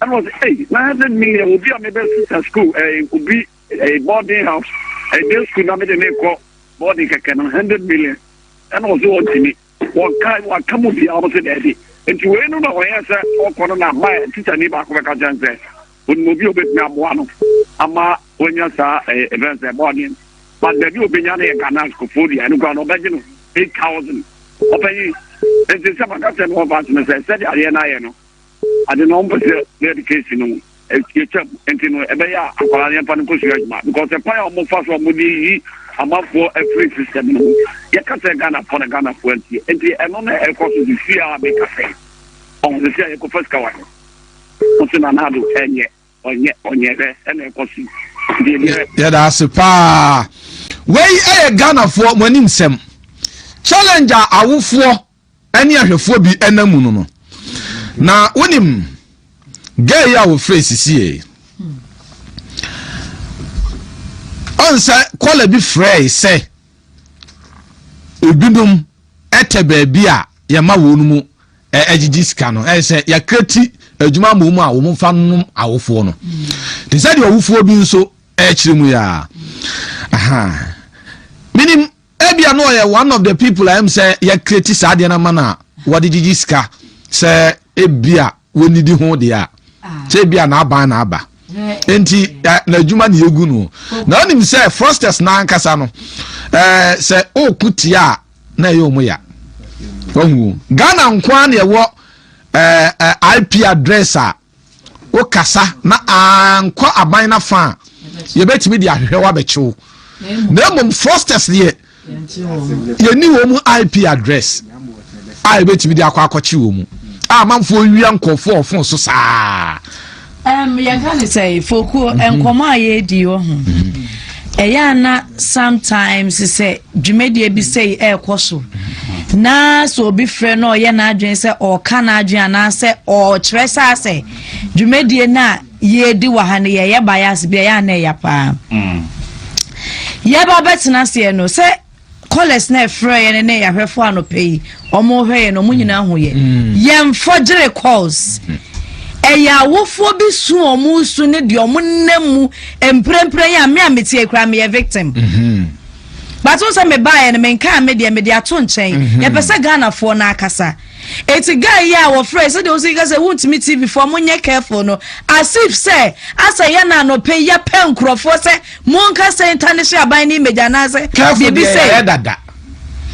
Ɛna ɔsɛ ei na 100 million obi a mebɛ sisa school ɛɛ obi ɛɛ boarding house ɛɛ day school na mede ne kɔ boarding kɛkɛ no 100 million. Ɛna ɔsɛ ɔntumi. Wɔka wɔaka mu biara wɔn sɛ daabi. Nti wei no na ɔyɛ sɛ ɔkɔ no na ba tikyani baako bɛka kyɛn sɛ onim obi a obetumi aboa no ama wanya saa ɛɛ ɛfɛn sɛ bɔɔden. But baabi a obenya no yɛ Ghana kofoɔ dua ɛno koraa no ɔbɛgye no 8,000. Ɔpanyin nti sɛ maka sɛ no wɔfa asɛm sɛ sɛdeɛ adeɛ no ayɛ no ade no ɔmpɛ sɛ ne education no yɛtwam nti no ɛbɛyɛ a akwadaa no yɛmfa no nkɔsua adwuma because ɛkwan a wɔfa so a wɔde yi amanfoɔ afiri system no mu yɛka sɛ Ghanafoɔ na Ghanafoɔ antie nti ɛno na ɛkɔ so sisi a meka sɛ ɔho sisi a yɛkɔfa sika wa ho so na naado ɛnyɛ ɔnyɛ ɔnyɛ hwɛ ɛna ɛkɔ so nti ɛdeɛ Yɛda ase paa. Wei ɛyɛ Ghanafoɔ mo anim sɛm. Challenge a awofoɔ ɛne ahwɛfoɔ bi ɛna mu no no. Na wonim girl yi a wɔfrɛ sisie. Ɔn sɛ kɔla bi frɛe sɛ ebinom ɛtɛ baabi a yɛma wɔn mu ɛgyegye sika no ɛyɛ sɛ yɛakreti adwuma ama wɔn a wɔn mfa nom awofoɔ no te sɛ deɛ ɔwofoɔ bi nso ɛkyerɛ mu yɛ a menim ebia no ɔyɛ one of the people a ɛm sɛ yɛakreti saa adeɛ no ama no a wɔde gyegye sika sɛ ebia wɔnidi ho deɛ a sɛ ebia n'aban na aba nti n'adwuma na yɛgu no na onim sɛ fraudsters n'ankasa no sɛ ɔɔko tia a na ɛyɛ ɔmo ya wahu Ghana nko ara na ɛwɔ ɛɛ IP address a wokasa na ankɔ aban n'afa a yɛbɛtumi de ahwehwɛ wabɛkyew na mmom fraudsters deɛ yɛni wɔn mu IP address a yɛbɛtumi de akɔ akɔkye wɔn mu a amanfoɔ wia nkɔfoɔ ɔfon so saa. Yɛka ne sɛ fokuo nkɔmɔ a yɛredi wɔ ho ɛyɛ ana sometimes sɛ dwumadie bi sɛ ɛrekɔ so na sɛ obi frɛ na ɔyɛ n'adwene sɛ ɔreka n'adwene anaasɛ ɔrekyerɛ sɛ asɛ dwumadie no a yɛredi wɔ ha no yɛyɛ bias bi ɛyɛ ana ɛyɛ paa yɛba bɛtena aseɛ no sɛ callers na ɛfrɛ yɛn ne yɛahwɛfo anɔpɛ yi ɔmo hwɛ yɛn no ɔmo nyinaa ho yɛ yɛn gyere calls ɛyɛ awofoɔ bi su ɔmo su ne deɛ ɔmo nam mu mprempren yi a me a mete ekura meyɛ victim bato sɛ me baeɛ no menkaa me deɛ mede ato nkyɛn yɛpɛ sɛ Ghanafoɔ no akasa eti guy yi a wɔfrɛ sɛdeɛ wosi ka sɛ wontumi TV foɔ monyɛ careful no as if sɛ asɛ yɛ na anɔpɛ yi yɛpɛ nkurɔfoɔ sɛ monka sɛ ntanehyɛ aban ne image anaasɛ careful biribi deɛ sɛ yɛyɛ dada.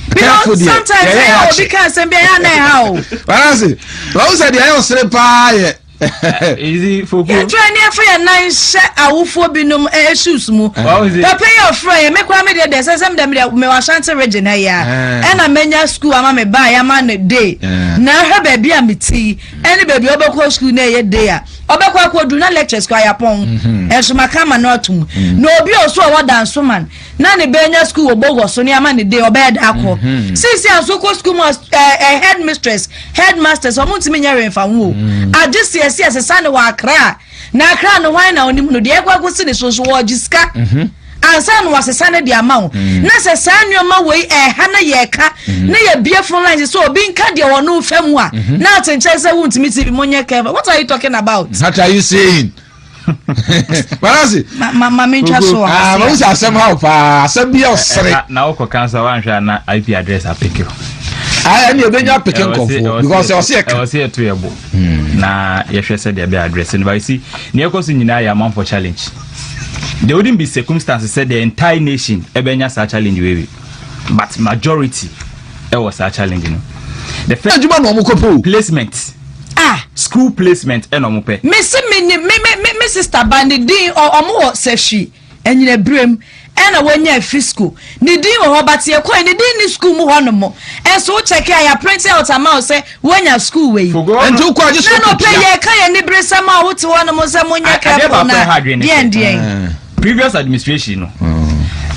Because sometimes ɛyɛ obi ka asɛm bi ɛyɛ ana ɛha o. Wala wɔn sɛ deɛ ɛyɛ ɔsere paa yɛ. Yɛtwerɛ ne ɛfa yɛn nan hyɛ awofoɔ binom ɛɛ shoes mu. Papa yi ɔfrɛ yɛ me koraa me deɛ deɛ sɛ sɛ me deɛ me deɛ mewɔ Ashanti region ha yi a ɛna menya school ama me ba yɛ ama no day na ahwɛ baabi a me ti yi ɛne baabi a ɔbɛkɔ school na ɛyɛ day a ɔbɛkɔ akɔdu na lectures kɔ ayapɔn ɛnso maka ama no atum na obi a ɔso ɔwɔ Dansoman na ne bɛnya school wɔ Bogor so ne ama ne day ɔbɛyɛ da akɔ sisi a nso kɔ school mu a ɛɛ head mistress headmasters ɔmo ntumi nyɛ hwee nfa ho o agye si ɛsi ɛsesa ne wɔ Accra na Accra no hwan na onim no deɛ ɛkɔ akɔsi ne so nso wɔgye sika ansa na wasesa ne de ama wo na sɛ saa nneɛma wei ɛha na yɛka na yɛbie phone lines sɛ obi nka deɛ ɔno fa mu a na ate nkyɛn sɛ wontumi TV monyɛ careful. What are you talking about? What are you saying? Manase. Ma mentwa so wɔ ha. Ah, ma wusi asɛm ha o paa, asɛm bi yɛ ɔsere. Na wokɔ kansa wanhwɛ a na IP address apeke o. Ah, ɛni ebenya apeke nkɔfoɔ because ɔsi ɛka. Ɛwɔ sɛ yɛto yɛ bo na yɛhwɛ sɛ deɛ bɛ address no. But you see, nea ɛkɔ so nyinaa yɛ amanfoɔ challenge. There wouldn't be circumstances sɛ the entire nation ɛbɛnya saa challenge wei bi, but majority ɛwɔ saa challenge no. The first adwuma na ɔmo kɔ pɛ o. Placement. Ah. School placement ɛna ɔmo pɛ. Me se me ni me me me. me sister ba ne din ɔmo wɔ sɛhwi anyinabirem ɛna wanya afi school ne din wɔ hɔ but yɛkɔɛ ne din ni school mu hɔ nom ɛnso wo check a yɛ print out ama wo sɛ woanya school wei. Nti wokɔ agye so na nɔpɛ yɛka yɛ niberesɛm a wote hɔ nom sɛ monyɛ careful na deɛn deɛn. Previous administration no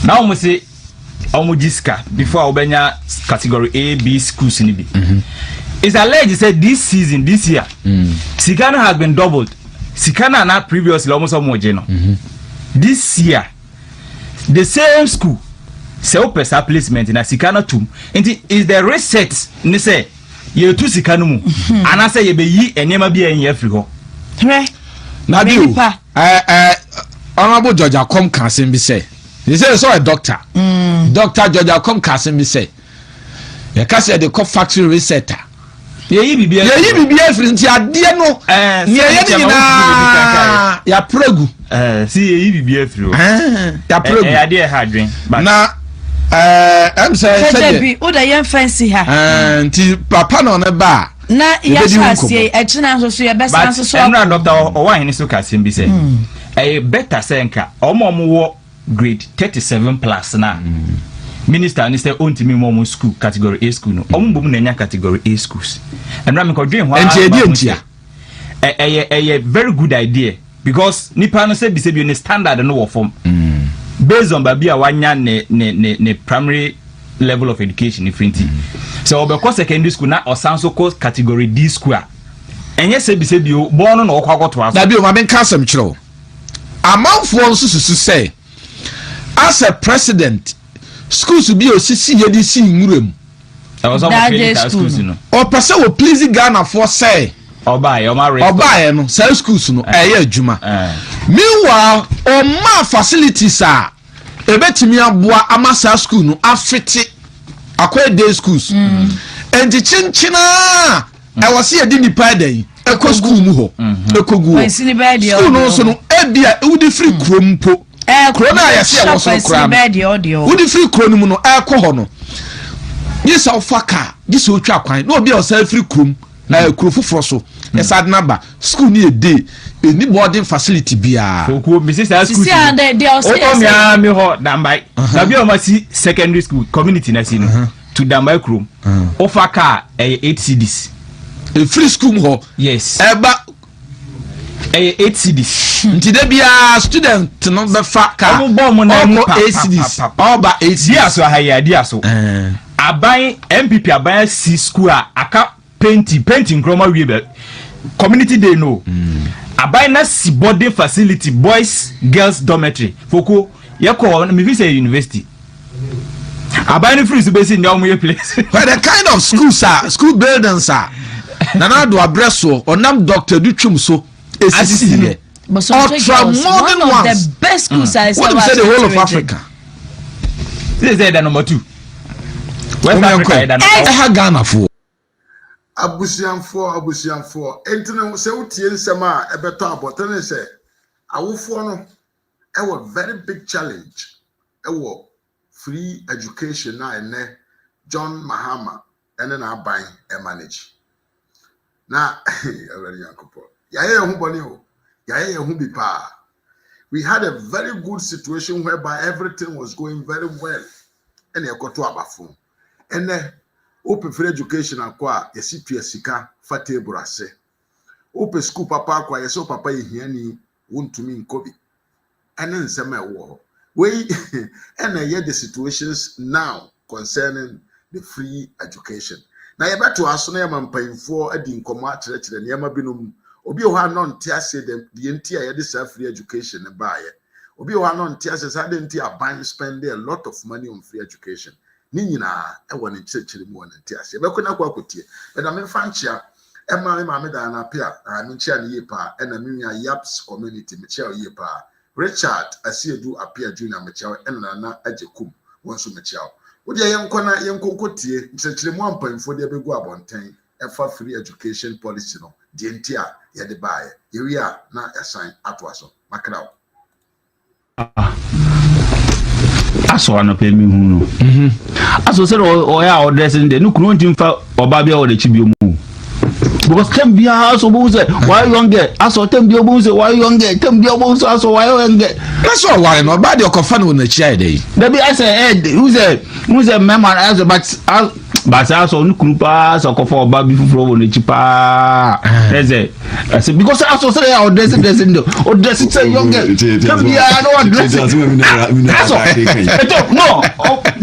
na wɔn se wɔn gye sika before a wɔbɛnya category A B schools ni bi. It's alleged sɛ this season this year sika no has been doubled. Sika no a na previously wɔn sɛ wɔn gye no this year the same school sɛ wopɛ saa placement na sika no tum nti is the reset ne sɛ yɛtu sika no mu anaasɛ yɛbɛyi nneɛma bi a ɛnyɛ afiri hɔ. Hwɛ na bi o ɛɛ ɛɛ Honourable George Akom ka asɛm bi sɛ ne sɛ sɛ ɔyɛ doctor mm. Doctor George Akom ka asɛm bi sɛ yɛka sɛ yɛde kɔ factory reset a yɛyi biribi yɛyi biribi afiri nti adeɛ no nea ɛyɛ no nyinaa yɛapra gu. Si yɛyi biribi afiri hɔ yɛapra gu ɛyɛ adeɛ ɛha adwen. Na ɛm sɛ sɛdeɛ bi wo da yɛn fɛn si ha. Nti papa na ɔno ba a. Na yɛahyɛ aseɛ ɛkyina nso so yɛbɛsan nso so. But ɛnura dɔkta ɔwɔ ahene so ka asɛm bi sɛ ɛyɛ better sɛ nka ɔmo ɔmo wɔ grade 37 plus na minister ni sɛ ɔntumi mu ɔmo school category A school no ɔmo mbom na nya category A schools ɛnura mi kɔ dwen ho. Nti ɛdi ntia. Ɛyɛ ɛyɛ very good idea because nipa no sɛ bisɛ bi ne standard no wɔ fam based on baabi a wanya ne ne ne ne primary level of education firi nti sɛ ɔbɛkɔ secondary school na ɔsan so kɔ category D school a ɛnyɛ sɛ bisɛ bi o bɔn no na ɔkɔ akɔtoa so. Dabi o maame nka asɛm kyerɛ o amanfoɔ nso susu sɛ as a president schools bi a osisi yɛ de si nwura mu. Ɛwɔ sɛ schools no. Ɔpɛ sɛ wɔ please Ghanafoɔ sɛ. Ɔbaayɛ ɔma restore. Ɔbaayɛ no saa schools no ɛyɛ adwuma. Meanwhile ɔmaa facilities a ebetumi aboa ama saa school no afete akɔyɛ day schools. Nti kyenkyenaa ɛwɔ sɛ yɛde nipa ɛdɛn ɛkɔ school mu hɔ ɛkɔ gu hɔ school no nso no ebi a wodi firi kurom mpo kuro no a yɛsɛ ɛwɔ so koraa no wodi firi kuro no mu no ɛkɔ hɔ no gye sɛ ɔfa kaa gye sɛ otwa kwan na obi a ɔsan firi kurom ɛɛ kuro foforɔ so ɛsa de n'aba school no yɛ day ɛni boarding facility biara. Okuo mesi saa school si o mi mi hɔ Dambai baabi a wɔn asi secondary school community na si no to Dambai kurom ofa kaa ɛyɛ 8 cedis. Efiri school mu hɔ. Yes. Ɛba. Ɛyɛ 8 cedis. Nti de biara student no bɛfa kaa. Ɔmo bɔ ɔmo nan mu pa 8 cedis ɔba 8 cedis. Di aso aha yi adi aso. Aban NPP aban asi school a aka painting painting nkurɔma wie bɛ community day no. Mm. Aban na si boarding facility boys girls dormitory foko yɛkɔ mefi sɛ university. Aban no firi so bɛsi nnɛ ɔmo yɛ place. But the kind of schools a school buildings a Nana Addo abrɛ soɔ ɔnam Dr. Adutwum so esisi yɛ ultra modern ones. The best schools mm. Wonim sɛ the whole of Africa. Sɛ sɛ ɛda number 2. West Africa ɛda number. Ɛha Ghana foɔ. Abusuafoɔ abusuafoɔ enti no sɛ wotie nsɛm a ɛbɛtɔ abɔtene sɛ awofoɔ no ɛwɔ very big challenge ɛwɔ free education na ɛnɛ John Mahama ɛne n'aban ɛmanage na Awurade Nyankopɔn yɛayɛ yɛn ho bɔne o yɛayɛ yɛn ho bi paa. We had a very good situation whereby everything was going very well ɛna ɛkɔto abafo ɛnɛ wopɛ free education akɔ a yɛsi tua sika fa table ase wopɛ school papa akɔ a yɛsɛ wo papa yɛ hiani wontumi nkɔ bi ɛne nsɛm a ɛwɔ hɔ wei ɛna ɛyɛ the situations now concerning the free education na yɛbɛto aso na yɛma mpanyinfoɔ adi nkɔmɔ akyerɛkyerɛ nneɛma binom. Obi wɔ hɔ a nɔnte ase deɛ nti a yɛde saa free education ne baayɛ. Obi wɔ hɔ a nɔnte ase saa de nti aban spend a lot of money on free education ne nyinaa ɛwɔ ne nkyerɛkyerɛ mu wɔ ne nte ase. Yɛbɛkɔ na akɔ akɔtie ɛna memfa nkyea ɛma me maame Diana Apia a menkyea ne yie paa ɛna me nua Yaps community mekyea wo yie paa. Richard Asiedu Apia Junior mekyea wo ɛna Nana Agye Kum wɔn nso mekyea wo. Wodeɛ yɛnkɔ na yɛnkɔ nkɔtie nkyerɛkyerɛmu a mpanyinfoɔ de abɛgu abɔnten ɛfa free education policy no deɛ nti a yɛde baeɛ. Yɛwie a na yɛasan atoa so. Makra wo. Asɔ anɔpɛ mi hu no. Asɔ sɛ ɔyɛ a ɔdrɛse no deɛ ne kunu ɔntumi fa ɔbaa bi a ɔwɔ n'akyi bio mu. Because time biara asɔ ɔbɛhu sɛ wayɛ young girl asɔ time biara ɔbɛhu sɛ wayɛ young girl time biara ɔbɛhu sɛ asɔ wayɛ young girl. Na sɛ ɔware no ɔbaa deɛ ɔkɔfa no wɔ n'akyi ayɛ dɛ yi. Dabi asɛ ɛ hu sɛ hu sɛ mmarima asɛ but but asɔ ne kunu paa sɛ ɔkɔfa ɔba bi foforɔ wɔ n'akyi paa ɛsɛ ɛsɛ because asɔ sɛ ɛyɛ ɔdrɛse drɛse no ɔdrɛse sɛ young girl time biara na ɔdrɛse asɔ ɛtɔ no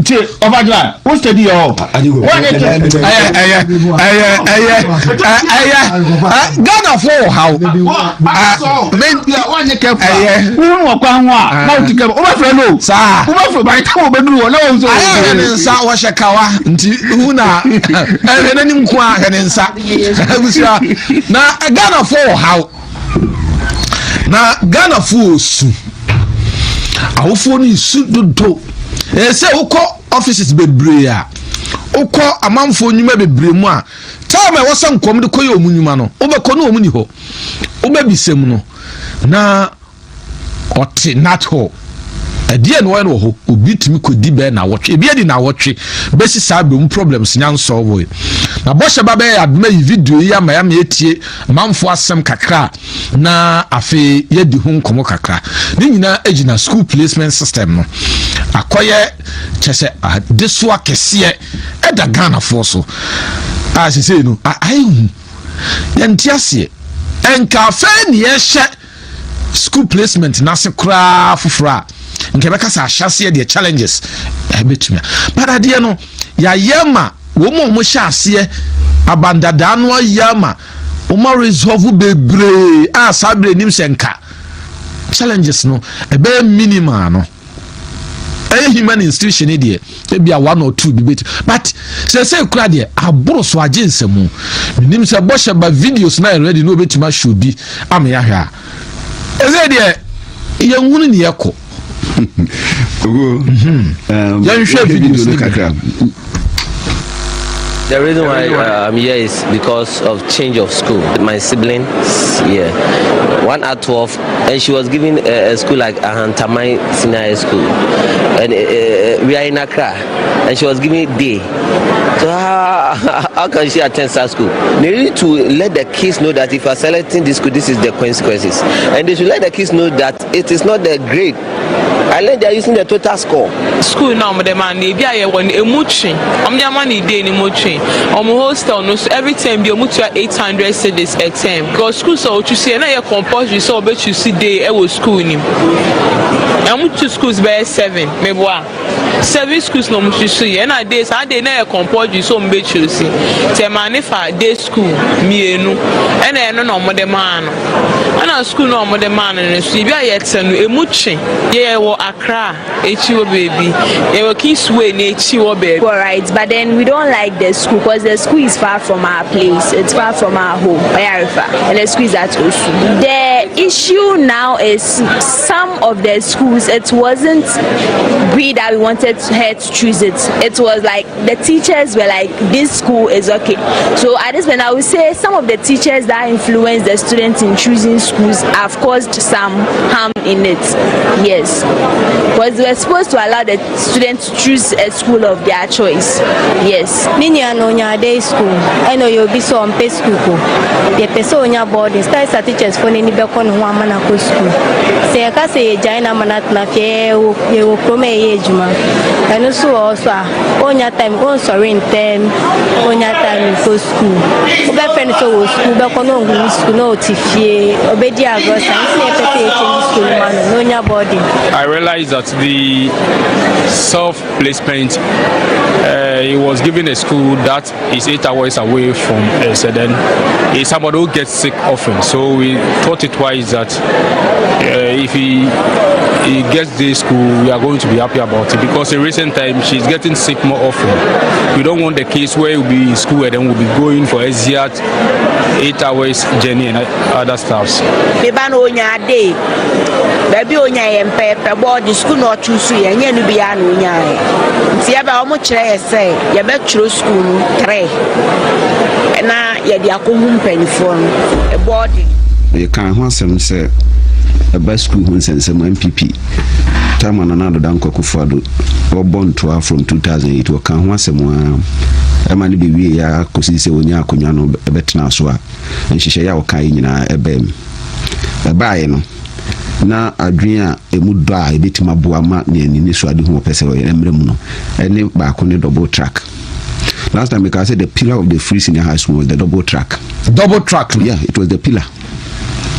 tie ɔfa gyina wo steady yɛ hɔ wɔnyɛ kyɛ ɛyɛ ɛyɛ ɛyɛ ɛyɛ ɛyɛ ghana fo wɔ ha o wɔnyɛ kɛfo a wohu wɔ kwan ho a na wote kɛfo wobɛfrɛ no saa wobɛfrɛ by the time wɔbɛduru hɔ na wɔn nso ayɛ hwɛ ne nsa wɔhyɛ kawa nti hu na ɛhwɛ n'anim nko a hwɛ ne nsa abusua na ghana fo wɔ ha o na ghana fo wɔ su awofoɔ no nsu dodo ɛsɛ sɛ wokɔ offices bebree a wokɔ amanfoɔ nnwuma bebree mu a time a ɛwɔ sɛ nkɔm de kɔyɛ wɔn nnwuma no wobɛkɔ ne wɔn ni hɔ wobɛbisa mu no na ɔte nat hɔ ɛdeɛ na ɔyɛ no wɔ hɔ obi tumi kɔdi bɛɛ na awɔtwe ebi adi na awɔtwe bɛsi saa bɛ mu problems nya nsɔlvo yi na bɔhyɛ ba bɛyɛ adoma yi video yi ama yɛama yɛtie manfoɔ asɛm kakra na afei yɛdi ho nkɔmmɔ kakra ne nyinaa gyina school placement system no akɔyɛ kyɛ sɛ adesoa kɛseɛ ɛda ghanafoɔ so a sesei no ayɛ hu yɛnte aseɛ ɛnka afei ne yɛhyɛ school placement n'ase koraa foforɔ a nka ɛbɛka sɛ ahyɛseɛ deɛ challenges ɛbɛtumi a but adeɛ no yɛayɛ ma wɔn a wɔhyɛ aseɛ abandadaa no ayɛ ama wɔn a resolve bebree a saa berɛ nim sɛ nka challenges no ɛbɛyɛ minimal no ɛyɛ human institution ni deɛ ebi a one or two bi bɛti but sɛsɛ kura deɛ aboro so agye nsɛmu menim sɛ bɔhyɛ ba videos na yɛ ready na obɛtumi ahyɛ obi ama yɛahwɛ a ɛsɛ deɛ yɛnhunu ne yɛkɔ yɛnhwɛ videos no kakra. The reason why I'm here is because of change of school. My siblings, yeah, one at 12, and she was given a, a school like Ahantamai Senior High School, and we are in Accra, and she was given day. So how, how can she attend such school? They need to let the kids know that if you are selecting this school, this is the consequences, and they should let the kids know that it is not the grade. I learned they are using the total score. School na ɔmo de ma no ebi a yɛwɔ no emu twe ɔmo de ama no day no mu twe ɔmo hostel no so every term bi ɔmo tua 800 cedis a term because school sɛ ɔtwi so yɛ na yɛ compulsory sɛ ɔbɛtwi si day ɛwɔ school nim ɔmo tu schools bɛyɛ seven meboa seven schools na ɔmo twi so yɛ ɛna day saa day na yɛ compulsory sɛ ɔmo bɛtwi si tɛ maa ne fa day school mmienu ɛna ɛno na ɔmo de maa no ɛna school na ɔmo de maa no no so ebi a yɛte no emu twe yɛwɔ Accra ekyi wɔ beebi yɛwɔ Kingsway na ekyi wɔ beebi. Alright, but then we don't like the school because the school is far from our place. It's far from our home, Oyarifa, and the school is at Osu. The issue now is some of the schools, it wasn't we that we wanted her to choose it. It was like the teachers were like, this school is okay. So at this point, I would say some of the teachers that influence the students in choosing schools have caused some harm in it. Yes. Because they were supposed to allow the students to choose a school of their choice. Yes. Me nua no onya day school ɛna ɔyɛ obi sɛ ɔmpɛ school kɔ yɛpɛ sɛ onya boarding style sa teachers fo n'ani bɛkɔ ne ho ama no akɔ school sɛ yɛka sɛ yɛgyae no ama no atena fie yɛwɔ yɛwɔ kurom a yɛyɛ adwuma ɛno so wɔ hɔ so a ɔnya time ɔnsɔre ntɛm ɔnya time nkɔ school wobɛfrɛ no sɛ wɔ school bɛkɔ na ɔnhu school na ɔte fie ɔbɛdi agorɔ saa nti na yɛpɛ sɛ yɛchange school no ma no na ɔnya boarding. I realized that the self placement, he was given a school that is 8 hours away from us, and then he's somebody who gets sick often. So we thought it wise that if he gets this school, we are going to be happy about it because in recent times she's getting sick more often. We don't want the case where we'll be in school and then we'll be going for exit 8 hours journey and other stuffs. Me ba no onya day baabi onya yɛ mpɛɛpɛ bɔɔde sukuu na ɔtwe so yɛ nyɛ no biara na onya yɛ nti yɛbɛ wɔn kyerɛ yɛ sɛ yɛbɛtwerɛ sukuu no tere na yɛde akɔhu mpanimfoɔ no bɔɔde. Yɛka ho asɛm sɛ ɛba sukuu ho nsɛnsɛm NPP time a Nana Addo Dankwa Akufo-Addo wɔbɔ ntoa from 2008 wɔka ho asɛm a. Ɛma no bɛwieeɛ ara kɔsii sɛ ɔnyaa akonnwa no bɛtenaa so a, nhyehyɛeɛ a ɔkaeɛ nyinaa ɛbaa mu. Ɛbaeɛ no, na adwene a ɛmu dɔ a ɛbɛtumi aboa ma nea ne anisoadehu a ɔpɛ sɛ ɔyɛ no mmra mu no ne baako ne double track. Last time mekaa sɛ the pillar of the free senior high school was the double track. Double track no? Yeah, it was the pillar.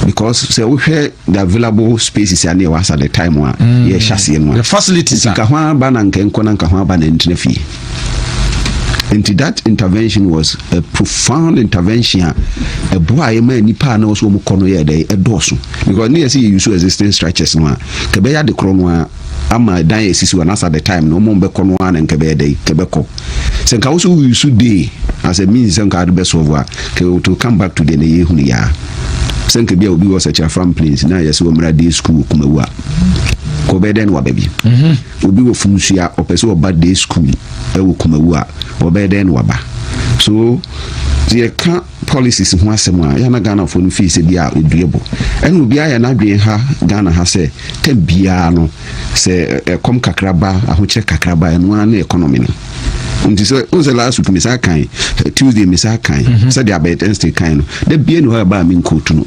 Because sɛ wohwɛ the available spaces a ne ɛwɔ asa the time a yɛhyɛ aseɛ no a the facilities a nka ho aba na nka nkɔ na nka ho aba na ntena fie. Nti that intervention was a profound intervention a ɛboa a yɛma nnipa a na wɔso wɔn kɔ no yɛ dɛ ɛdɔɔso because ne yɛ sɛ yɛ use existing structures no a kɛbɛyɛ ade korɔ no a ama dan a esisi hɔ na at the time no wɔn bɛkɔ no a na nkɛbɛyɛ dɛ kɛbɛkɔ sɛ nka wɔso use day as a means sɛ nka ade bɛ solve a kɛ to come back to the na yɛhunu yaa sɛ nka bi a obi wɔ Sɛkyerɛ Plains na yɛ sɛ wɔmmra day school Kumawu a kɔbɛyɛ dɛn na waba bi obi wɔ Fumsua ɔpɛ sɛ ɔba day school ɛwɔ Kumawu a ɔbɛyɛ dɛn na waba. So yɛka policies ho asɛm a yɛna Ghanafoɔ no fii sɛ bi a ɛdue bɔ ɛna obi ayɛ n'adwene ha Ghana ha sɛ tam biara no sɛ ɛkɔm kakraba, ahokyerɛ kakraba, ɛno ara ne economy no. Nti sɛ wo sɛ last week mesa kan Tuesday mesa kan sɛdeɛ abɛyɛ Wednesday kan no da bia ne hɔ a ɛbaa me nkootu no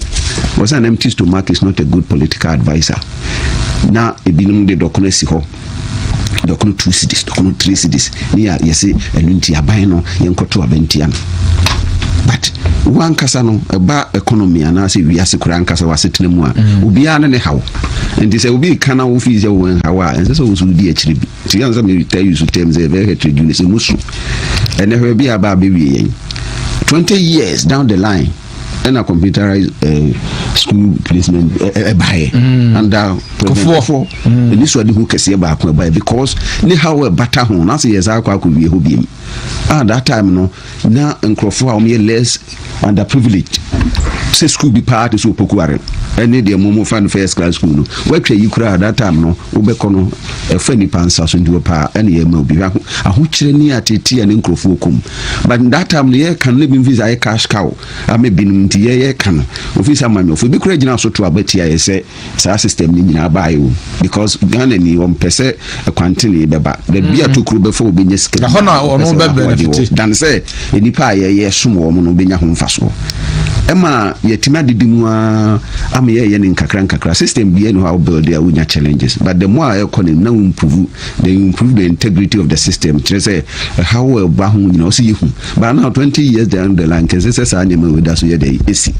wɔ sɛ an empty stomach is not a good political adviser. Na ebinom de dɔkono asi hɔ, dɔkono 2 cedis, dɔkono 3 cedis ne yɛ yɛse ɛno nti aban no yɛnkɔto abantia no. But wo ankasa no ɛba economy anaasɛ wiase koraa ankasa wasetena mu a obiara ne ne haw. Nti sɛ obi ka na wofii sɛ wo nhaw a ɛnsɛ sɛ wo so wodi akyire bi. Nti yɛn sɛ metaa use term sɛ ɛbɛyɛ heterogeneous ɛmu so ɛnɛ hwɛ bi a ba abɛwie yɛn 20 years down the line ɛna computerized school placement ɛbaeɛ under President Kufuor. Ɛni so ade ho kɛseɛ baako ɛbaeɛ because ne haw ɛbata ho na sɛ yɛ saa akɔ akɔwie hɔ biem ah that time no na nkurɔfoɔ a wɔyɛ less underprivileged sɛ school bi paa te sɛ Opokuare ɛne deɛ mo mo fa no first class school no woatwa yi koraa that time no wobɛkɔ no ɛfa nipa nsa so. Nti wɔ paa ɛne yɛma obi ahokyerɛ ne atete a ne nkurɔfoɔ kom. But that time no yɛka no ne bi mfi sɛ ayɛ cash cow ama binom. Nti yɛyɛ ka no ofi sɛ amanyɔfoɔ bi koraa gyina so to abatia yɛ sɛ saa system no nyinaa baayɛ o because Ghana ni wɔmpɛ sɛ ɛkwantene bɛba baabi a tokuro bɛfa obɛnya sika. Ɛhɔ na ɔno Wɔpɛ sɛ bɛ ahoɔden wɔ. benefit. Dan sɛ nnipa a yɛyɛ som wɔ mu no wobɛnya ho mfasoɔ ɛma yɛtumi adedi mu a ama yɛyɛ ne nkakra nkakra. System bia ne hɔ a wobuild a wonya challenges, but the more a ɛkɔ no na wo improve, then you improve the integrity of the system. Kyerɛ sɛ ɛhaw a ɛba ho nyina wo sɛ yɛhu. But now 20 years down the line kɛnsɛ sɛ saa nneɛma wei da so yɛ dɛ ɛsi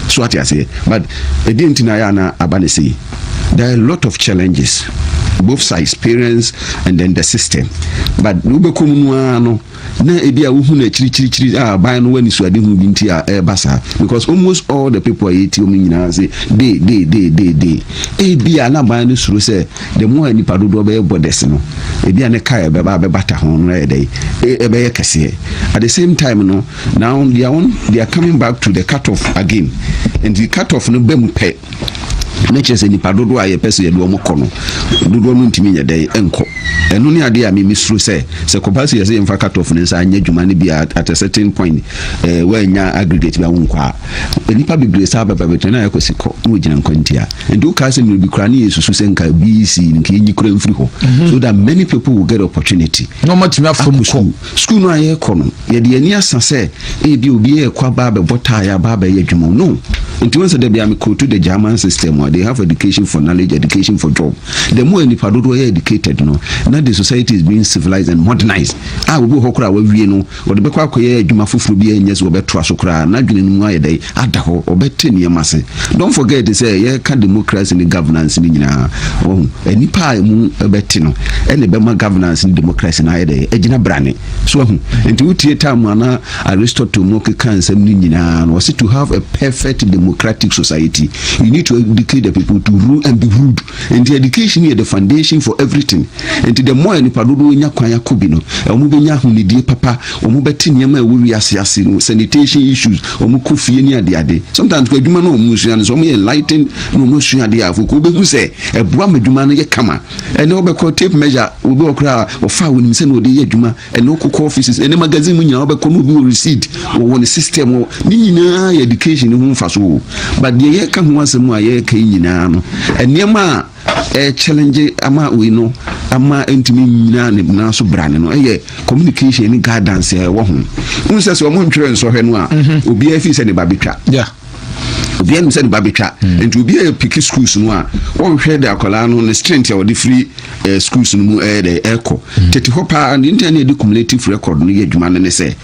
so ate aseɛ. But ɛdeɛ nti na ayɛ ana aba ne sei? There are a lot of challenges, both sides, parents and then the system. But wobɛkɔ mu no ara no na ebi a wohu no akyirikyirikyiri a aban no wani suade hu bi nti a ɛreba saa because almost all the people a yɛti wɔn nyinaa sɛ de de de de de ebi a na aban no suro sɛ the more a nipa dodoɔ bɛyɛ borders no ebi a ne kaa ɛbɛba abɛbata ho no ɛyɛ dɛ ɛbɛyɛ kɛseɛ. At the same time no now they are coming back to the cut off again. Nti cut off no bɛ mu pɛ ne kyerɛ sɛ nipa dodoɔ a yɛpɛ sɛ yɛde wɔn kɔ no dodoɔ no ntumi nyɛ dɛ nkɔ. Ɛno ne adeɛ a mimi suro sɛ kɔba sɛ yɛsɛ yɛmfa cut off ne nsa anyɛ adwuma no bi a at a certain point wɔanya aggregate bi a wonkɔ a nipa bebree saa bɛba bɛtena na yɛkɔsi kɔ na wɔgyina nkwantia. Nti wokaa sɛ mmerɛ bi koraa ne yɛsusu sɛ nka BEC nka yɛnyi kora mfiri hɔ so that many people will get opportunity na ɔmatumi afa mu kɔ. School no a yɛrekɔ no yɛde ani asa sɛ ebi obi yɛrekɔ aba abɛbɔ tae aba abɛyɛ adwuma no. Nti wɔn sɛ dabi a mekɔ to the German system a they have education for knowledge, education for job. The more nipa dodoɔ yɛ educated no na the society is being civilized and modernized a obi wɔ hɔ koraa wawie no wɔde bɛkɔ akɔyɛ adwuma foforɔ bi a ɛnyɛ sɛ wɔbɛtoa so koraa n'adwene no mu ayɛ dɛ ada hɔ ɔbɛte nneɛma ase. Don't forget sɛ yɛka democracy ne governance ne nyinaa ɔho nipa a emu bɛte no ɛna ɛbɛma governance ne democracy no ayɛ dɛ agyina brane so ahu. Nti wotie time ana Aristotle mu keka nsɛm no nyinaa no wɔse to have a perfect democratic society you need to educate the people to rule and be ruled. Nti education yɛ the foundation for everything. Nti the more nipa dodoɔ nya kwan akɔ bi no wɔn bɛnya ahonidie papa, wɔn bɛte nneɛma a ɛwɔ wiase ase no, sanitation issues, wɔn kɔ fie ne adeade. Sometimes kɔ adwuma no wɔn sua no so wɔn yɛ enlightened na wɔn sua adeɛ a afoko wobɛhu sɛ ɛboa ma adwuma no yɛ kama. Ɛnɛ wɔbɛkɔ tape measure obi wɔ koraa ɔfa a wɔnim sɛ na ɔde yɛ adwuma. Ɛnɛ wokɔkɔ offices ɛnɛ magazine mu nyinaa wobɛkɔ no obi wɔ receipt wɔwɔ ne system wɔ ne nyinaa yɛ education ne ho mfa so o. But deɛ yɛka ho asɛm a yɛka yi nyinaa no, nneɛma a ɛyɛ challenge ama wei no ama ntumi nnyina ne nan so brane no ɛyɛ communication ne guidance a ɛwɔ ho. Wohu sɛ sɛ ɔmo ntwerɛ nsɔhwɛ no a, obiara fi sɛ ne ba bɛtwa. Obiara nim sɛ ne ba bɛtwa, nti obiara yɛ pick schools no a wɔnhwɛ de akwadaa no ne strength a wɔde firi schools no mu ɛyɛ dɛ ɛkɔ tete hɔ paa. Ne ntina ne yɛde cumulative record no yɛ adwuma no ne sɛ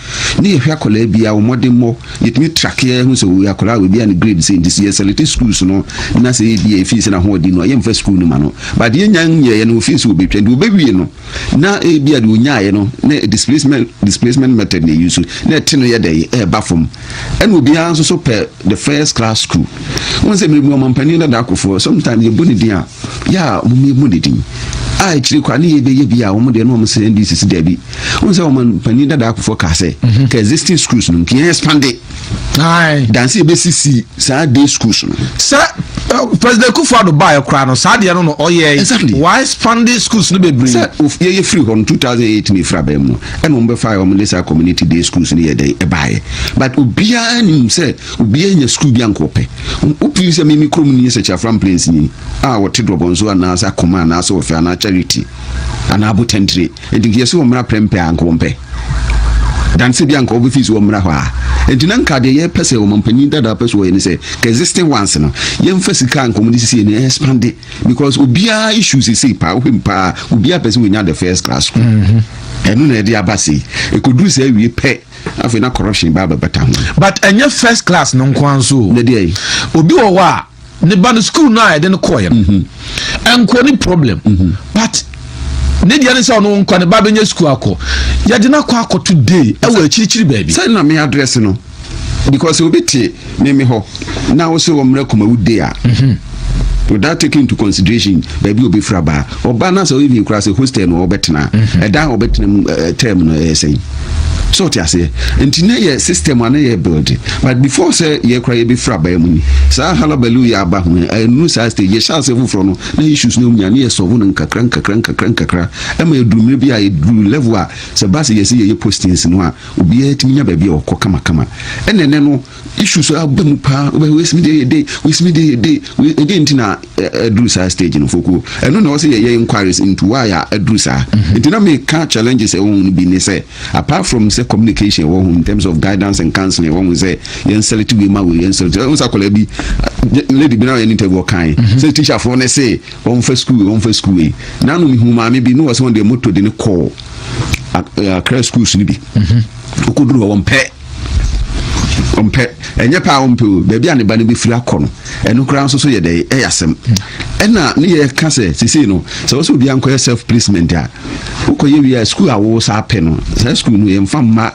ne yɛhwɛ akwadaa bi a wɔn mmɔden mmɔ, yɛtumi track yɛ ho sɛ wɔyɛ akwadaa a obi a ne grade sɛ, nti sɛ yɛ select schools no na sɛ yɛ bi a efi sɛ n'ahoɔden no a, yɛmfa school no ma no, but yɛnya nyɛyɛ no ofi sɛ obɛtwa, nti obɛwie no na ebi a deɛ onyaayɛ no na displacement method na eyi so na ɛte no yɛ dɛ ɛɛba fam. Ɛna obiara nso so pɛ the first class school. Wɔn sɛ mmiri mu ɔmampanin dada Akufo, sometimes yɛbɔ ne din a yɛ a wɔn yɛ mu ne din a akyire kɔ a ne yɛ bɛyɛ bi a wɔn deɛ no wɔn sɛ NDC si dɛbi. Wɔn sɛ ɔmampanin dada Akufo kaa sɛ ka existing schools no nka yɛn expand dansi ebesisi saa day schools no. Sɛ President Akufo-Addo baayɛ koraa no, saa deɛ no ɔyɛ. Wa expand schools no bebree. Sɛ yɛyɛ firi hɔ no 2008 ne efiri abɛn mu no, ɛna wɔn bɛfa wɔn de saa community day schools no yɛ dɛ ɛbaayɛ, but obiara nim sɛ obiara nya school bi anka ɔpɛ. Wopii sɛ mimi kurom ni sɛ Kyafram Plains ni a wɔte Drɔbɔnso anaasɛ Akoma anaasɛ Wɔfɛ anaa Charity anaa Abotɛntire, nti nka yɛsɛ wɔn mmra Prɛmpɛ a anka wɔn pɛ danse bi anka wɔbɛfi so wɔn mmra hɔ a. Nti na nka deɛ yɛpɛ sɛ wɔn mpanyin dada pɛ so wɔyɛ ne sɛ ka existing ones no yɛmfa sika anka wɔn de sisi yɛ no expand, because obiara issue sisi paa, wohwɛ mu paa, obiara pɛ sɛ wɔnya the first class school. Ɛno na ɛde aba sei, ɛkɔduru sɛ awie pɛ, afei na corruption ba abɛbata ho. But ɛnyɛ first class no nko ara nso o. Ne deɛ yi? Obi wɔ hɔ a ne ba no school no a yɛde no kɔɔɛ no ɛnkɔ ne problem, but ne deɛ ne sɛ ɔno nkɔ ne ba bɛnya school akɔ, yɛde no akɔ akɔto day ɛwɔ akyirikyiri baabi. Sɛ na me address no, because obi te meme hɔ na wo sɛ wɔmmerɛ Kumawu day a, without taking into consideration baabi a obɛfiri aba, ɔba na sɛ even kora sɛ hostel no ɔbɛtena, ɛdan a ɔbɛtena mu term no ɛyɛ sɛn so, ɔte aseɛ? Nti ne yɛ system a ne yɛ build, but before sɛ yɛ kora yɛbɛfiri aba mu ni saa hullabaloo yɛ aba ho ɛnu saa stage yɛhyɛ ase foforɔ no na issues no nya ne yɛ solve no nkakra nkakra nkakra nkakra, ɛma yɛduru mmerɛ bi a yɛduru level a sɛ ba sɛ yɛsɛ yɛyɛ postings no a, obiara tumi nya baabi a ɔkɔ kamakama. Ɛna ɛnɛ no issues aba mu paa, wobɛ wesimi deɛ yɛ de, wesimi deɛ yɛ de ɛdeɛ, nti na ɛduru saa stage no foko. Ɛno na ɔsɛ yɛyɛ inquiries into why a ɛduru saa. Nti na meka challenges ɛwɔ ho no bi ne sɛ apart from sɛ communication ɛwɔ ho in terms of guidance and counseling ɛwɔ ho sɛ yɛn select wei ma wei, yɛn select ɛwɔ sɛ akwadaa bi, lady bi na ɔyɛ ne interview, ɔkan sɛ teacherfoɔ ne se wɔmfa school, wɔmfa school wei. Nanu mihu maame bi ne wɔ sɛ wɔn deɛ moto de ne kɔɔ Akra schools no bi, okɔduru hɔ wɔmpɛ, ɔmpɛ, ɛnyɛ paa ɔmpɛ o, baabi a ne ba no bɛfiri akɔ no, ɛno koraa nso so yɛ dɛ ɛyɛ asɛm. Ɛna ne yɛ ka sɛ sesei no sɛ wɔ sɛ obiara nkɔyɛ self placement a, wokɔyɛ wie a, school a wo saa pɛ no, saa school no yɛmfa mma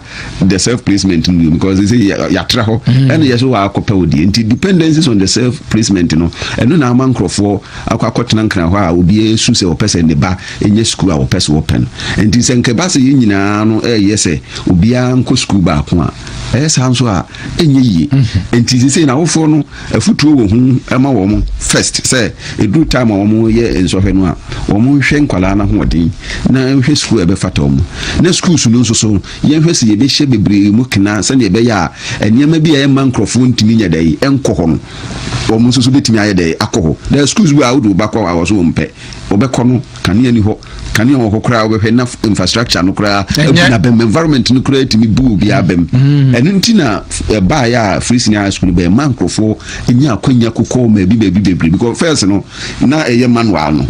the self placement no bio, because sɛ yɛatra hɔ ɛna yɛ so wɔakɔpɛ wo deɛ. Nti dependencies on the self placement no, ɛno na ama nkurɔfoɔ akɔ akɔtena nkran hɔ a obiara su sɛ wɔpɛ sɛ ne ba ɛnyɛ school a wɔpɛ sɛ wɔpɛ no. Nti sɛ nkɛba sɛ yɛn nyinaa no ɛyɛ sɛ obiara nkɔ school baako a, ɛyɛ saa nso a ɛnyɛ yie. Nti sɛ na awofoɔ no afutuo wɔ ho ma wɔn first sɛ ɛduru time a wɔn yɛ nsɔhwɛ no a, wɔn nhwɛ nkwadaa no ahoɔden na nhwɛ school a ɛbɛfata wɔn, na schools no nso so yɛnhwɛ sɛ yɛbɛhyɛ bebree mu kena sɛdeɛ ɛbɛyɛ a nneɛma bi a ɛmma nkurɔfoɔ ntumi nyɛ dɛ ɛnkɔ hɔ no, wɔn nso so bɛtumi ayɛ dɛ akɔ hɔ. Na schools bi a wode wo ba kɔ a wɔ so wɔn pɛ wɔbɛkɔ no, kanea ni hɔ, kanea wɔ hɔ koraa wobɛhwɛ na infrastructure no koraa abu na bɛm, environment no koraa tumi bu obiara bɛm. Ɛno nti na ɛbaeɛ a free senior high school bɛɛ ma nkurɔfoɔ nya akwanya kokɔ maabi baabi bebree, because first no na ɛyɛ manual no,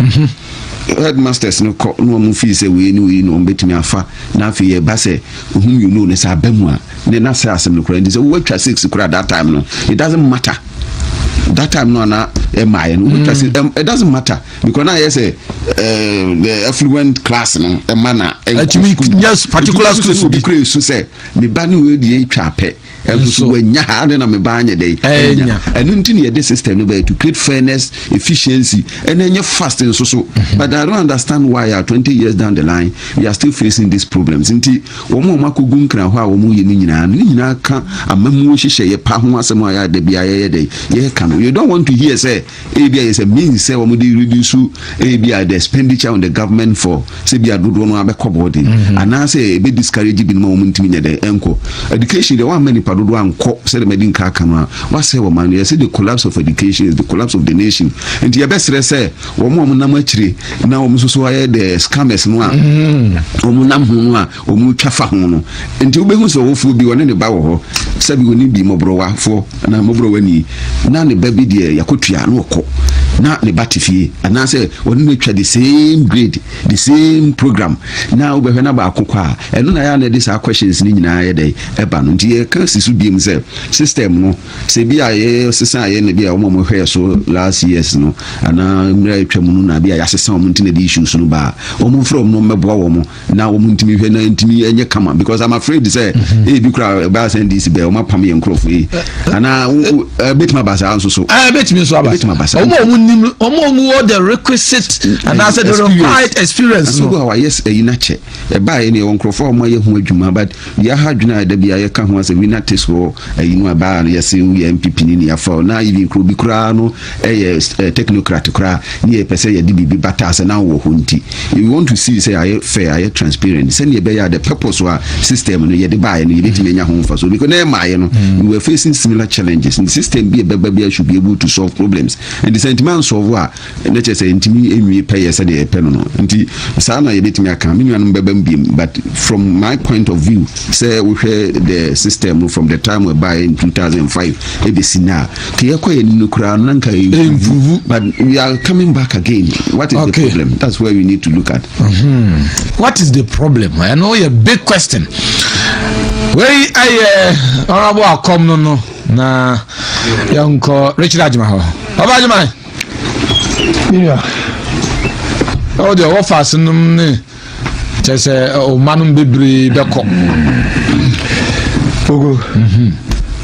headmasters no kɔ na wɔn fii sɛ wei ne wei na wɔn bɛtumi afa, na afei yɛba sɛ whom you know ne sɛ aba mu a ne na sɛ asɛm no koraa nti sɛ wowatwa six koraa that time no, it doesn't matter. That time no ana ɛmaayɛ no wowatwa six, it doesn't matter because na yɛ sɛ the affluent class no ɛma na ɛtumi yes particular schools. Obi kura esu sɛ ne ba ne wei deɛ etwa apɛ ɛnso so wanya ha ade na me ba anyɛ dɛ ɛnya. Ɛno nti na yɛde system no bɛyɛ to create fairness, efficiency, ɛna ɛnyɛ fast nso so. But I don't understand why at 20 years down the line we are still facing these problems. Nti wɔn a wɔn akɔgu nkran hɔ a wɔn yɛ ne nyinaa no, ne nyinaa ka amamuo hyehyɛ yɛ pa ho asɛm a yɛada bi a yɛyɛ dɛ yɛka no. You don't want to hear sɛ ebi a yɛ sɛ means sɛ wɔn de reduce ebi a the expenditure on the government for sɛ bi a dodoɔ no abɛkɔ boarding anaasɛ ebe discourage binom a wɔn ntumi nyɛ dɛ ɛnkɔ education deɛ wɔn ama nipa. dodoɔ ankɔ sɛdeɛ madi nka aka no a, wasɛe ɔman no. Yɛse the collapse of education is the collapse of the nation. Nti yɛbɛsrɛ sɛ wɔn a wɔnam akyire na wɔn nso so ayɛ the scammers no a wɔn nam ho no a wɔn twa fa ho no. Nti wobɛhu sɛ ɔwofoɔ bi ɔne ne ba wɔ hɔ, sɛbi ɔne bi mmɔborɔwafoɔ anaa mmɔborɔwani, na ne ba bi deɛ yɛakɔtua na ɔkɔ na ne ba te fie, anaasɛ ɔne no atwa the same grade, the same program, na wobɛhwɛ na baako kɔ a, ɛno na yɛ a na ɛde saa questions no nyinaa yɛ dɛn ɛba no. Nti yɛka si so biom sɛ system no, sɛ bi a yɛsesa yɛ na bi a wɔn a wɔhwɛ so last years no anaa mmerɛ a atwa mu no na bi a yɛasesa wɔn, nti na de issues no ba a, wɔn mfrɛ wɔn no mmɛboa wɔn na wɔn ntumi hwɛ na ntumi nyɛ kama, because I'm afraid sɛ ebi kura ɛbaa sɛ NDC bɛɛ wɔn apam yɛn nkurɔfoɔ yi anaa ɛbɛtumi aba saa nso so. Ɛɛ, bɛtumi nso aba. Ɛbɛtumi aba saa. Wɔn a wɔn nim, wɔn a wɔn wɔ the requisite anaasɛ the required experience no. No. Asogo a wayɛ ɛyi n'akyɛ ɛbaa yɛ ne yɛwɔ nkurɔfoɔ a wɔn ayɛ ho adwuma, but yɛaha adwene a ɛda bi a yɛka ho asɛ winner takes all. Ɛyi no ɛbaa no, yɛsɛ woyɛ NPP ni ne yɛafa na even kuro bi koraa no ɛyɛ technocrat koraa ne yɛpɛ sɛ yɛde biribi bata sɛ na wɔ hɔ. Nti we want to see sɛ ayɛ fair, ayɛ transparent, sɛnea ɛbɛyɛ a the purpose a system no yɛde baeɛ no yɛbɛtumi anya ho mfa so, because na ɛmaeɛ no we were facing similar challenges. The system bi ɛbɛba bi should be able to solve problems, nti sɛ ntumi ansolve a, na kyerɛ sɛ ntumi nwie pɛyɛ sɛdeɛ yɛpɛ no. Nti saa na yɛbɛtumi aka. Me nuanom bɛba mu biem, but from my point of view, sɛ wohwɛ the system no from the time ɛbaeɛ in 2005 ɛbɛsi no a, ka yɛkɔ yɛ anim no koraa no na nka improve, but we are coming back again. What is the problem? That's where we need to look at. What is the problem? Ɛno yɛ big question. Wei ɛyɛ Honorable Akɔm no na yɛnkɔ Richard Agyema hɔ. Ɔba Agyema, ɔwɔ deɛ ɔwɔ faase nom ne kyerɛ sɛ ɔma nom bebree bɛkɔ. Pogo,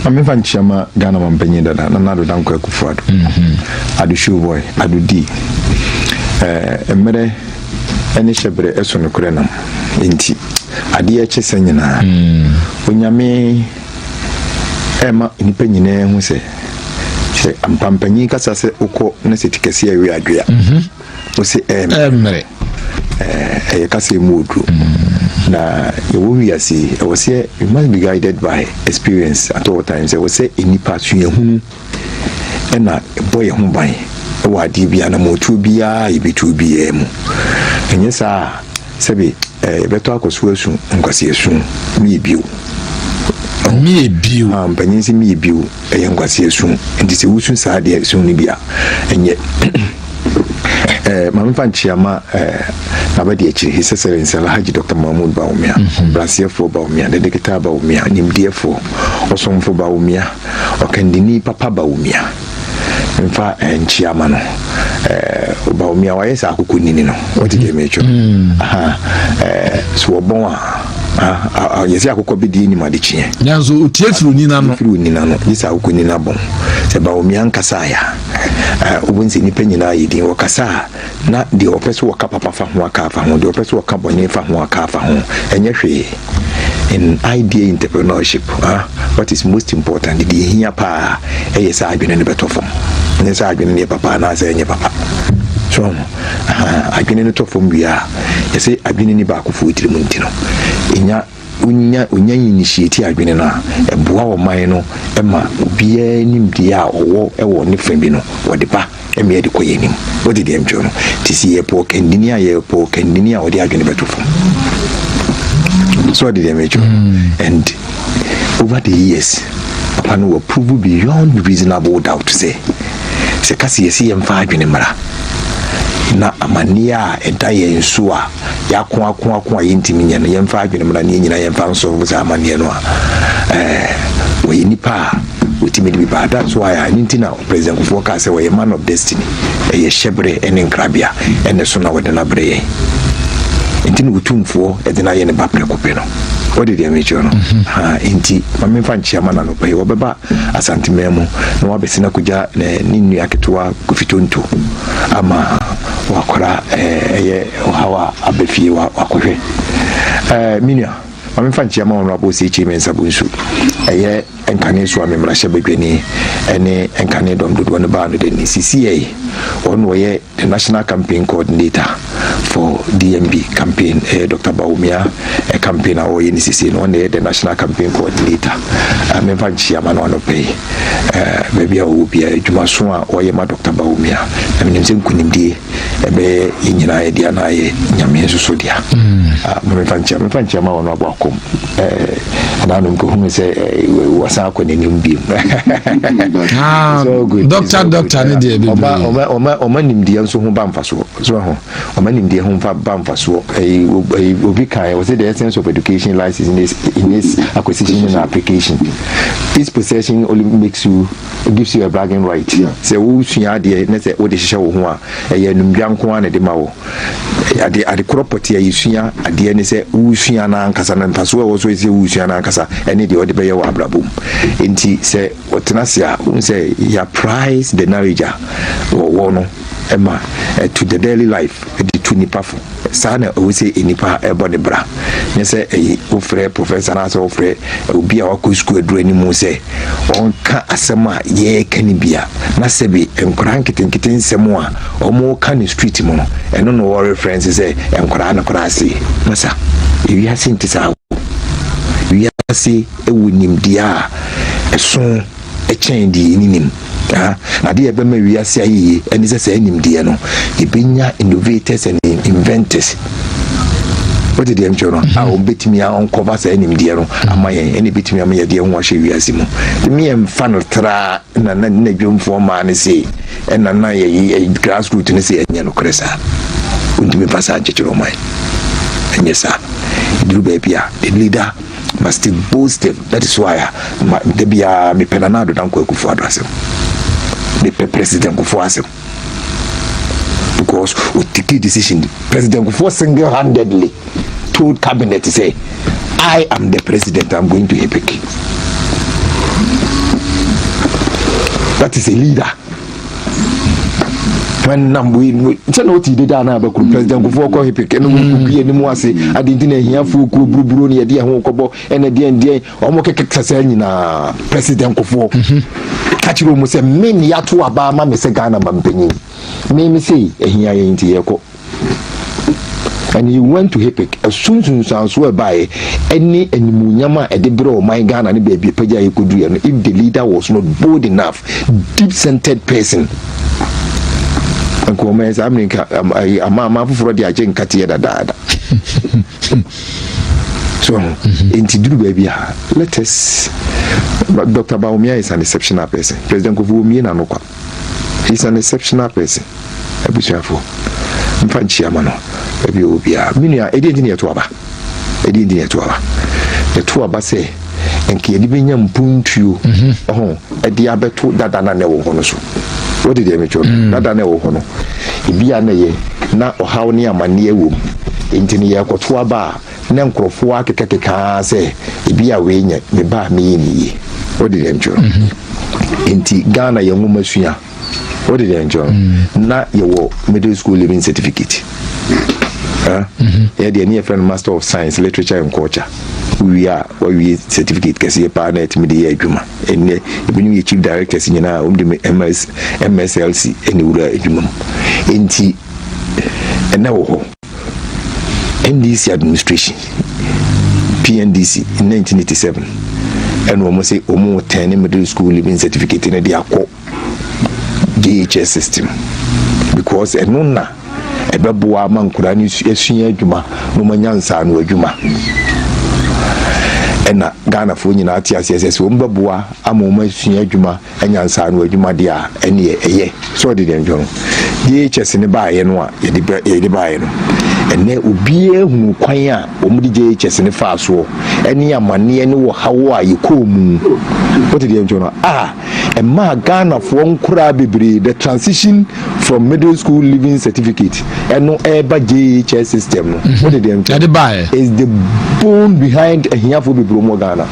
ma memfa nkyia ma Ghana mampanyin dada Nana Addo Dankwa Akufo Addo, Addo Showboy, Addo D. Mmerɛ ne hyɛberɛ ɛso nokorɛ nam nti adeɛ ɛkye sɛ nyinaa Onyame ɛma nnipa nyinaa hu sɛ ampampanyin kasa sɛ wokɔ na sɛ ti kɛseɛ ɛwe adwea wo sɛ ɛmmerɛ. Ɛyɛ kasa mu oduro na yɛwɔ wiase yi, ɛwɔ sɛ we must be guided by experience at all times. Ɛwɔ sɛ nnipa suahunu ɛna ɛbɔ yɛn ho ban ɛwɔ adeɛ bi anammɔtuo biara a yɛbɛtuo biara mu. Ɛnyɛ saa a, sɛbi yɛbɛtɔ akɔso asu nkwaseasu meyɛ bio. Meyɛ bio. Ah, mpanyin sɛ meyɛ bio ɛyɛ nkwaseasu, nti sɛ wosu saa deɛ su no bi a ɛnyɛ. Maame fa nkyia ma n'abɛde akyire His Excellency Alhaji Dr Mahmood Bawumia, ɔbrɛaseɛfoɔ Bawumia, dedekita Bawumia, nimdeɛfoɔ ɔsomfo Bawumia, ɔkandini papa Bawumia. Mfa nkyia ma no. Bawumia wayɛ sɛ akokɔ nini no, wɔte deɛ meretwerɛ aha. So wɔbɔn a yɛsɛ akokɔ bɛdi anim adekyeɛ. Nanso otie firi onina no. Firi onina no gye sɛ akokɔ nini abɔn. Sɛ Bawumia nkasa ayɛ a, wobɛhu sɛ nnipa nyinaa yɛ din. Wɔkasa a, na deɛ ɔpɛ sɛ wɔka papa fa ho aka afa ho, deɛ ɔpɛ sɛ wɔka bɔne fa ho aka afa ho. Ɛnyɛ hwee in idea entrepreneurship. What is most important, deɛ ehia paa ɛyɛ sɛ adwene no bɛtɔ fam, ɛnyɛ sɛ adwene no yɛ papa anaasɛ ɛnyɛ papa so. Adwene no tɔ fam wie a, yɛsɛ adwene ni baakofoɔ tirim, nti no ɛnya wonya onya initiate adwene no a ɛboa ɔman no ma obiara nimdeɛ a ɔwɔ ɛwɔ ne fa bi no wɔde ba ɛma yɛde kɔ yɛn anim. Wɔde deɛ ntwerɛ no te sɛ yɛpɔ kandini a, yɛpɔ kandini a wɔde adwene bɛto fam so ɔde deɛ metwerɛ. And over the years, papa no wɔ prove beyond reasonable doubt sɛ kasi yɛsi yɛmfa adwene mmara na amanneɛ a ɛda yɛn so a yɛako ako ako a yɛntumi nyɛ no, yɛmfa adwene mmara ne yɛn nyinaa yɛmfa nsɔfo saa amanneɛ no a, wɔyɛ nipa a wɔtumi de bi ba. That's why a ne nti na President Kufuor kaa sɛ wɔyɛ man of destiny. Ɛyɛ hyɛberɛ ne nkrabea ɛne so na wɔde no abrɛ yɛn, nti na Otumfoɔ ɛde no ayɛ ne ba prɛko pɛ no. Wɔde deɛ mekyerɛ no ha nti ma memfa nkyea ma nanɔpa yi wɔbɛba Asanteman mu na wabɛsena akɔgya ne nua ketewa Kofi Tonto ama wakora ɛyɛ ɔhaw a aba fie wakɔhwɛ. Me nua, ma memfa nkyea ma Honorable Sɛ Mensah Bonsu, ɛyɛ nkane so a me mmarahyɛ badwani ne nkane dɔm dodoɔ no baa no de ne sisiɛ. Ɔno ɔyɛ the national campaign coordinator for DMB campaign. Ɛyɛ Dr. Bawumia campaign a ɔyɛ ne sisi no, ɔno yɛ the national campaign coordinator. Memfa nkyia ma no anɔpɛ yi. Baabi a ɔwɔ biara, adwumaso a ɔyɛ ma Dr. Bawumia, na menim sɛ nkonimdie ɛbɛyɛ yɛn nyinaa yɛ dea na ayɛ Nyame nso so dea. Memfa nkyia ma wɔn abɔ akɔm ananom kɔhunu sɛ wɔsan akɔ n'anim bio. Doctor, doctor ne deɛ bebree. Ɔma nimdeɛ nso ho ba mfasoɔ so ho, ɔma nimdeɛ ho mfa ba mfasoɔ. Ɛyi obi kan wɔ sɛ the essence of education lies in its acquisition and application. Its possession only makes you gives you a bragging right. Sɛ wosua adeɛ na sɛ wode hyehyɛ wo ho a, ɛyɛ numdwa nko ara na ɛde ma wo. Ade korɔ pɔte a yɛsua adeɛ ne sɛ wosua no ankasa no, mfasoɔ a ɛwɔ so sɛ wosua no ankasa ɛne deɛ wɔde bɛyɛ wɔ abrabɔ mu. Nti sɛ wɔtena ase a, wohu sɛ yɛ the knowledge a wɔwɔ no ɛma to the daily life ɛde to nipa fo. Saa na ɛwɔ sɛ nipa ɛbɔ ne bra, nyɛ sɛ ɛyi wofrɛ professor anaasɛ wofrɛ obi a wakɔ sukuu aduru anim sɛ ɔnka asɛm a yɛreka no bia na sɛbi nkwaraa nketenkete nsɛm a ɔmo ka ne street mu no, ɛno na wɔ reference sɛ nkwaraa no koraa ase masa. Ewiase nte saa. Wiase ɛwɔ nimdeɛ a ɛso ɛkyɛn deɛ ɛni nim. Na adeɛ ɛbɛma wiase ayɛ yie ɛne sɛ saa nimdeɛ no yɛbɛnya innovators and inventors, wote deɛ mkyerɛ no a, wɔbɛtumi a ɔnkɔfa saa nimdeɛ no ama yɛn, ɛne bɛtumi ama yɛdeɛ ho ahyɛ wiase mu. Meyɛmfa no traa na dwomfoɔ maa no sei, ɛna na yɛyi grassroot no sɛ ɛnyɛ nokorɛ saa. Wontumi mfa saa nkyekyere ɔman, ɛnyɛ saa. Ɛduru baabi a, the leader must take bold step. That is why a da biara mepɛ Nana Addo Dankwa Akufo Addo asɛm, mepɛ President Kufuor asɛm, because o take decision. President Kufuor single handedly told cabinet say, "I am the president, I'm going to HIPC." That is a leader. Nam wei sɛ na ɔte deda na abɛkoro President Kufuor kɔ HIPC ɛna wɔn kuku anim ase ade nti na ahiafoɔ kuo buruburo ne yɛde ɛho kɔbɔ ɛna deɛn deɛn wɔn kɛkɛ sasa nyinaa. President Kufuor ka kyerɛ wɔn sɛ me ne yɛato aba ama me sɛ Ghana ma mpanyin me me sei ahia yɛn nti yɛkɔ, and he went to HIPC. Ɛsunsunsanso ɛbaeɛ ɛne animuonyam a ɛde brɛ ɔman Ghana ne baabi apagya a yɛkɔduru no. If the leader was not bold enough, deep centered person, nka ɔman saa mene nka ama ama foforɔ de agye nkateɛ dadaada so. Nti duru baabi a, let us, Dr. Bawumia is an exceptional person. President Kufuor omie n'ano kwa, he is an exceptional person. Abusuafo, mfa nkyia ma no baabi a ɔwɔ biara. Me nua, ɛdeɛ nti na yɛto aba? Ɛdeɛ nti na yɛto aba? Yɛto aba sɛ nka yɛde bɛnya mpuntuo ɔho ɛde abɛto dada na na ɛwɔ hɔ no so. Wode deɛ metwɛ no, dada na ɛwɔ hɔ no, ebi a na ɛyɛ na ɔhaw ne amanneɛ wɔ mu, nti no yɛkɔto aba a, na nkurɔfoɔ akekakekaa sɛ ebi a wei nyɛ me ba a meyɛ ne yie. Wode deɛ metwɛ no, nti Ghana yɛn nwoma sua, wode deɛ metwɛ no, na yɛwɔ middle school leaving certificate. Yɛ deɛ ne yɛfrɛ no Master of Science, Literature and Culture. Wowie a, wawie certificate kɛseɛ paa na ɛtumi de yɛ adwuma. Ɛnnɛ ebinom yɛ chief directors nyinaa, wɔn de MS, MSLC ɛna wura adwuma mu. Nti ɛnɛ wɔ hɔ, NDC administration, PNDC in 1987, ɛna wɔn sɛ wɔn tɛn middle school leaving certificate no de akɔ JHS system, because ɛno na ɛbɛboa ama nkwadaa no asua adwuma na wɔn anya nsaano adwuma. Ɛna Ghanafoɔ nyinaa te aseɛ sɛ wɔn bɛboa ama wɔn asua adwuma anya nsaano adwuma deɛ a, ɛneɛ ɛyɛ sɛ ɔde deɛ ntwɛ no JHS ne baayɛ no a yɛde brɛ yɛde baayɛ no. Ɛnɛ obiara hunu kwan a wɔn de JHS ne faa soɔ ɛne amanneɛ ne wɔ haw a yɛkɔɔ mu. Wɔte deɛ ntwɛ no a, ɛmaa Ghanafoɔ nkoraa bebree, the transition from middle school leaving certificate ɛno ɛreba JHS system no, wɔte deɛ ntwɛ Yɛde baayɛ. is the bone behind ahiafoɔ bebree wɔ Ghana.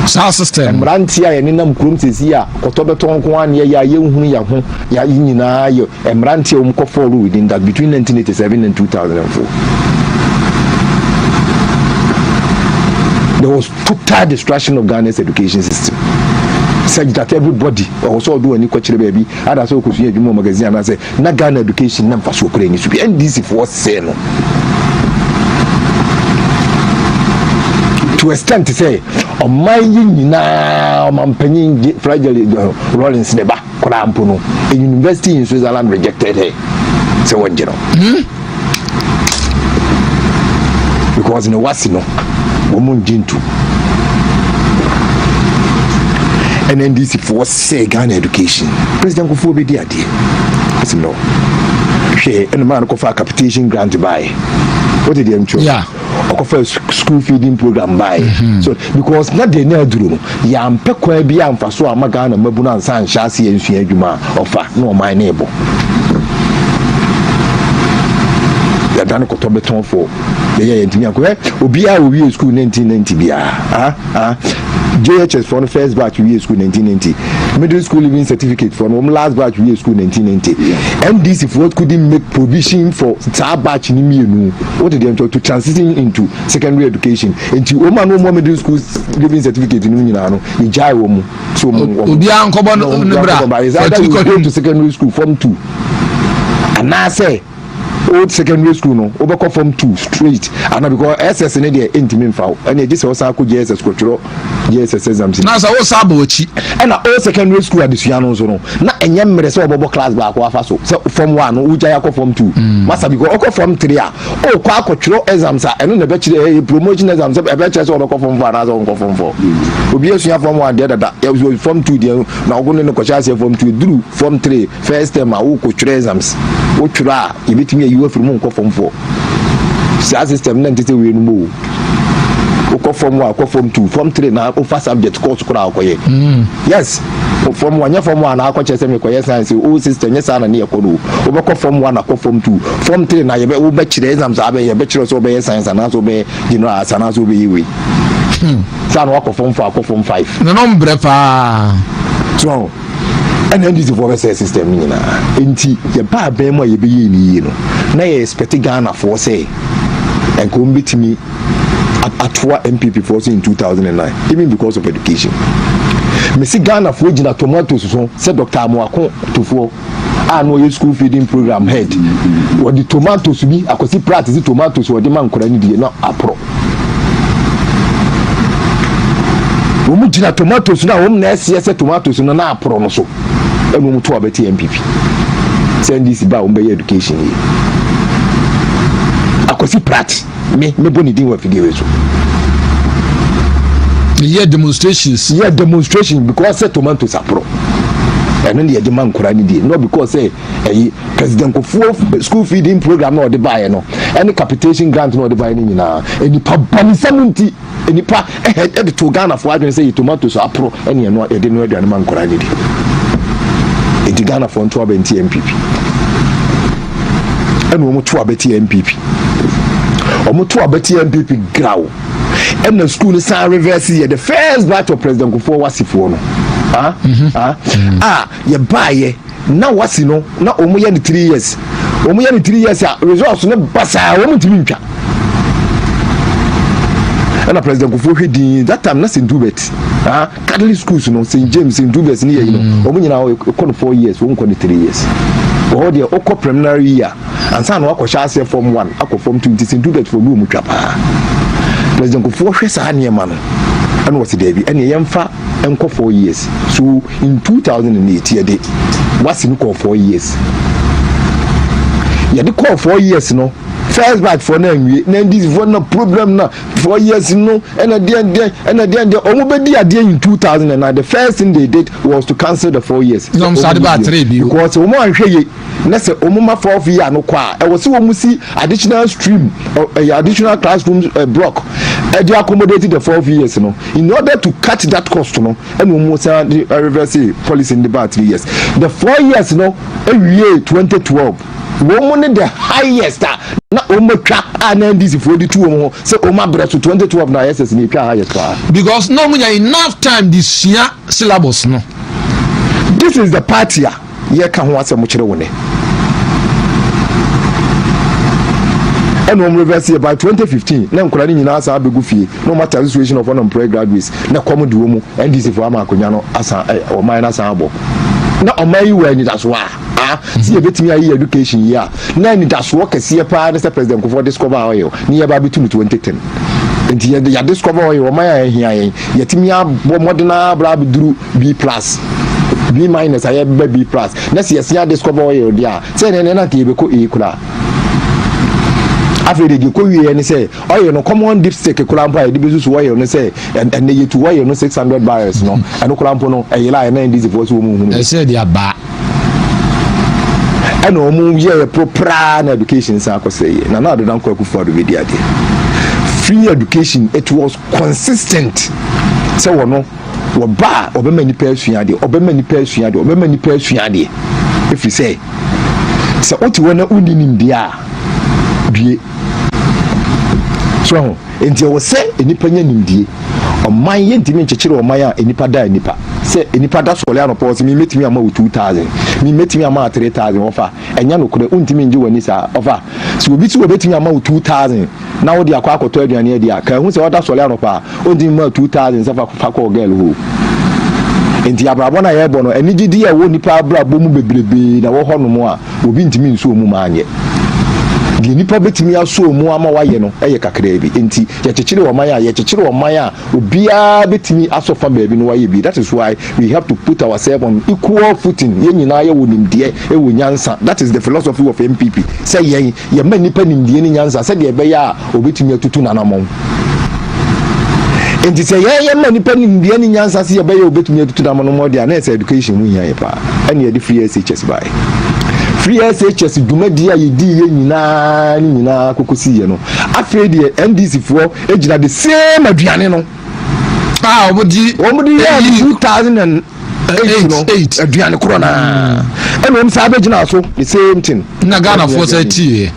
Saa system. Mmeranteɛ a yɛnenam kurom sɛsi a kɔtɔ bɛtɔ nko a neɛ yɛ a yɛnhunu yɛn ho yɛ nyinaa yɛ mmeranteɛ a wɔn kɔ fall within that between 1987 and 2004. There was total destruction of Ghana's education system. Such that everybody ɔwɔ sɛ ɔde w'ani kɔkyerɛ baabi ada sɛ ɔkɔsua adwuma wɔ magazine anaasɛ na Ghana education na mfasoɔ koraa ni so bi. NDC foɔ sɛɛ no to extent sɛ ɔman yi nyinaa ɔmampanyin Fragile Rawlings ne ba koraa mpo no, a university in Switzerland rejected her sɛ wɔngye no. Hmm? Because ne wasi no, wɔn mu ngye ntu. NNDC foɔ sɛ Ghana education. President Kufuor bɛdi adeɛ. Ɛsɛ no. Hwɛ ɛna maa no kɔfa capitation grant baeɛ. Wote deɛ mtwerɛ? Yeah. Ɔkɔfa school feeding program baeɛ. So because na deɛ ne aduro no yɛampɛ kwan bi amfa so ama Ghana mmabunu ansa anhyɛ aseɛ nsua adwuma a ɔfa na ɔman no rebɔ. Yɛadane kɔtɔ bɛtɔnfoɔ. Yɛyɛ yɛntumi ankɔ. Hwɛ obiara a owie school 1990 biara. Ah, ah. JHS foɔ no first batch wie school 1990. Middle school leaving certificate foɔ no wɔn last batch wie school 1990. NDC foɔ couldn't make provision for saa batch no mmienu. Wote deɛ nkyɛn to transition into secondary education. Nti wɔn a na wɔn middle school living certificate no nyinaa no yɛgyae wɔn mu. So wɔn wɔn obiara nkɔbɔ no ne bra. It's either you go to secondary school form two anaasɛ old secondary school no wobɛkɔ form two straight ana because ss ne deɛ ɛntumi mfa wo ɛne ɛgye sɛ wosan akɔ jss kɔtwerɛ jss exams. Na sɛ wosan abɔ w'akyi. Ɛna old secondary school adesua no nso no na ɛnyɛ mmerɛ sɛ wɔbɛbɔ class baako afa so sɛ form one no wogyae akɔ form two mm. masa because ɔkɔ form three a ɔkɔ akɔtwerɛ exams a ɛno na ɛbɛkyerɛ ɛyɛ promotion exams ɛbɛkyerɛ sɛ ɔbɛkɔ form four anaasɛ ɔnkɔ form four mm. Obi asua form one deɛ dada form two deɛ na ɔgo ne no kɔhyɛ aseɛ form two duru form three first term a wokɔtwerɛ exams wotwerɛ a yɛbɛtumi ayi wo afiri mu nkɔ form four. Saa system na nte sɛ wei no mu o. Wokɔ form one kɔ form two form three na wofa subject course koraa wokɔyɛ. Yes, form one nyɛ form one na akɔkyerɛ sɛ mekɔyɛ science o system nyɛ saa na ne yɛkɔ no o. Wobɛkɔ form one akɔ form two form three na yɛbɛ wobɛkyerɛ exams a abɛyɛ yɛbɛkyerɛ sɛ wobɛyɛ science anaasɛ wobɛyɛ general arts anaasɛ wobɛyɛ wei. Saa na wakɔ form four akɔ form five. Nanom brɛ paa. So ɛna NDC foɔ bɛsɛe system no nyinaa. Nti yɛba abɛn mu a yɛbɛyɛ ne yie no na yɛ expect Ghana foɔ sɛ nka wɔn bɛtumi atoa NPP foɔ so in 2009 even because of education. Mesi Ghana foɔ gyina tomatoes so sɛ Dr. Amoako Tofoɔ a na ɔyɛ school feeding program head wɔde tomatoes bi akwasi prat si tomatoes wɔde ma nkwadaa no die na aporɔ. Wɔn gyina tomatoes no a wɔn na ɛseɛ sɛ tomatoes no na aporɔ no so ɛna wɔn to abɛte NPP sɛ NDC ba a wɔn bɛyɛ education yie. Akwasi Pratt me mebɔ ne din wɔ afidie wei so. Yɛ demonstrations. Yɛ demonstration because sɛ tomatoes aporɔ ɛno ne yɛde ma nkora no die not because sɛ ɛyi President Kufuor school feeding program na ɔde baeɛ no ɛne capitation grant na ɔde baeɛ no nyinaa nnipa bɔnesɛm nti nnipa ɛhɛ ɛde to Ghanafoɔ adwene sɛ yɛ tomatoes aporo ɛne ɛno yɛde no aduane ma nkwadaa no di nti Ghanafoɔ nto aba nti NPP ɛna wɔn to aba ti NPP wɔn to aba ti NPP graw ɛna school no san reverse yɛ the first batch of President Kufuor wasifoɔ no ah ah ah yɛbaayɛ na wasi no na wɔn yɛ no three years wɔn yɛ no three years a results no basaa wɔn ntumi ntwa ɛna President Kufuor hwɛ din that time na St Hubert ah Catholic schools no St James St Hubert ne yɛ yi no mm. wɔn nyinaa kɔ no four years wɔn kɔ no three years wɔhɔ deɛ ɔkɔ preliminary year ansa na wakɔhyɛ aseɛ form one akɔ form two nti St Hubert fo bi wɔn twa paa. President Kufuor hwɛ saa nneɛma no ɛna wɔsi dɛbi ɛna yɛmfa nkɔ four years so in 2008 yɛde wasi no kɔɔ four years yɛde kɔɔ four years no first batch foɔ no anwie na ndc foɔ no problem na four years no ɛna deɛ deɛ ɛna deɛ deɛ wɔn bɛ di adeɛ in 2009 the first thing they did was to cancel the four years. na wɔn sáré ba three bi. Because wɔn anhwɛ yie na sɛ wɔn ma fourth year no kɔ a ɛwɔ sɛ wɔn si additional stream ɛyɛ additional classroom block ɛde accommodate the fourth years no in order to cut that cost no ɛna wɔn san de reverse policy no de baa three years the four years no ewie 2012 wɔn mu ne the highest a na wɔn atwa a na NDC foɔ de tu wɔn ho sɛ wɔn abrɛ so 2012 na ISS na etwa highest paa. Because na wɔn nya enough time de sua syllabus no. This is the party a yɛka ho asɛm kyerɛ wo nɛ. Ɛna wɔn reverse yɛ by 2015 na nkwadaa no nyinaa asan abɛgu fie na wɔn ate association of unemployed graduates na kɔm de wɔn mu NDC foɔ ama akonnwa no asan ɛ ɔman no asan abɔ na ɔman yi wɔ anidasoɔ a ah si yɛbɛtumi ayɛ education yi a na anidasoɔ kɛseɛ paa ne sɛ President Kufuor discover oil ne yɛba abɛtu no 2010 nti yɛde yɛ discover oil ɔman a ɛhia yɛn yɛtumi abɔ mmɔden abra abɛduru B plus B minus a yɛbɛba B plus na sɛ yɛsia discover oil deɛ a sɛ ɛnɛ na nka yɛbɛkɔ A koraa. Afei de deɛ ɛkɔ wieɛ ne sɛ oil no common dipstick koraa mpo a yɛde bɛsusu oil no sɛ ɛnɛ yɛtu oil no 600 barrels no ɛno koraa mpo no ɛyera a ɛna NDC foɔ sɛ wɔn nhunu. Ɛsɛ de aba. Ɛna wɔn yɛɛ pro praa na education san akɔ sɛ yɛ. Nana Addo Dankwa Akufo-Addo bɛdi adeɛ. Free education it was consistent sɛ wɔn wɔba a wɔbɛma nipa asua adeɛ wɔbɛma nipa asua adeɛ wɔbɛma nipa asua adeɛ ɛfiri sɛ sɛ wote hɔ na wonni nimdeɛ a due so ho nti ɛwɔ sɛ nnipa nya nimdie ɔman yɛntumi nkyekyere ɔman a nnipa da nnipa sɛ nnipa da sɔre anɔpɔ sɛ memɛtumi ama wo 2000 memɛtumi ama 3000 ɔfa ɛnyɛ nokorɛ wontumi ngye w'ani saa ɔfa sɛ obi sɛ wɔbɛtumi ama wo 2000 na wode akɔ akɔtɔ aduane adi a, ka hu sɛ ɔda sɔre anɔpa a, ɔntumi mmaa 2000 sɛ fa fa kɔ girl hɔ o. Enti abrabɔ no a yɛrebɔ no, anigyede a ɛwɔ nnipa abrabɔ mu bebrebee na ɛwɔ hɔnom a obi ntumi nsɔɔ mu ma anyɛ. Deɛ nnipa bɛtumi asɔɔ mu ama wayɛ no yɛ kakraa bi. Enti yɛkyekyere ɔman a, yɛkyekyere ɔman a obiara bɛtumi asɔ fa baabi na wayɛ bi. That is why we have to put ourselves on equal footing. Yɛn nyinaa yɛwɔ nimdeɛ, ɛwɔ nyansa. That is the philosophy of NPP. Sɛ yɛn Yɛma nnipa nimdeɛ ne nyansa sɛdeɛ ɛbɛyɛ a wɔbɛtumi atutu n'anammɔn. Enti sɛ yɛn yɛma nnipa nimdeɛ ne nyansa sɛ yɛbɛyɛ wɔbɛtumi atutu n'anammɔn deɛ a, na ɛsɛ education ho hia yɛ paa. Ɛne yɛde free SHS baeɛ. Free SHS dwumadie a yɛdii yɛ nyinaa ne nyinaa kɔkɔsiiɛ no, afei deɛ NDC foɔ gyina the same aduane no. A wɔn de wɔn de yɛ 2000 eight no aduane korɔ naa ɛna wɔn saa bɛgyina so the same thing. na ghanafoɔ sɛ tie.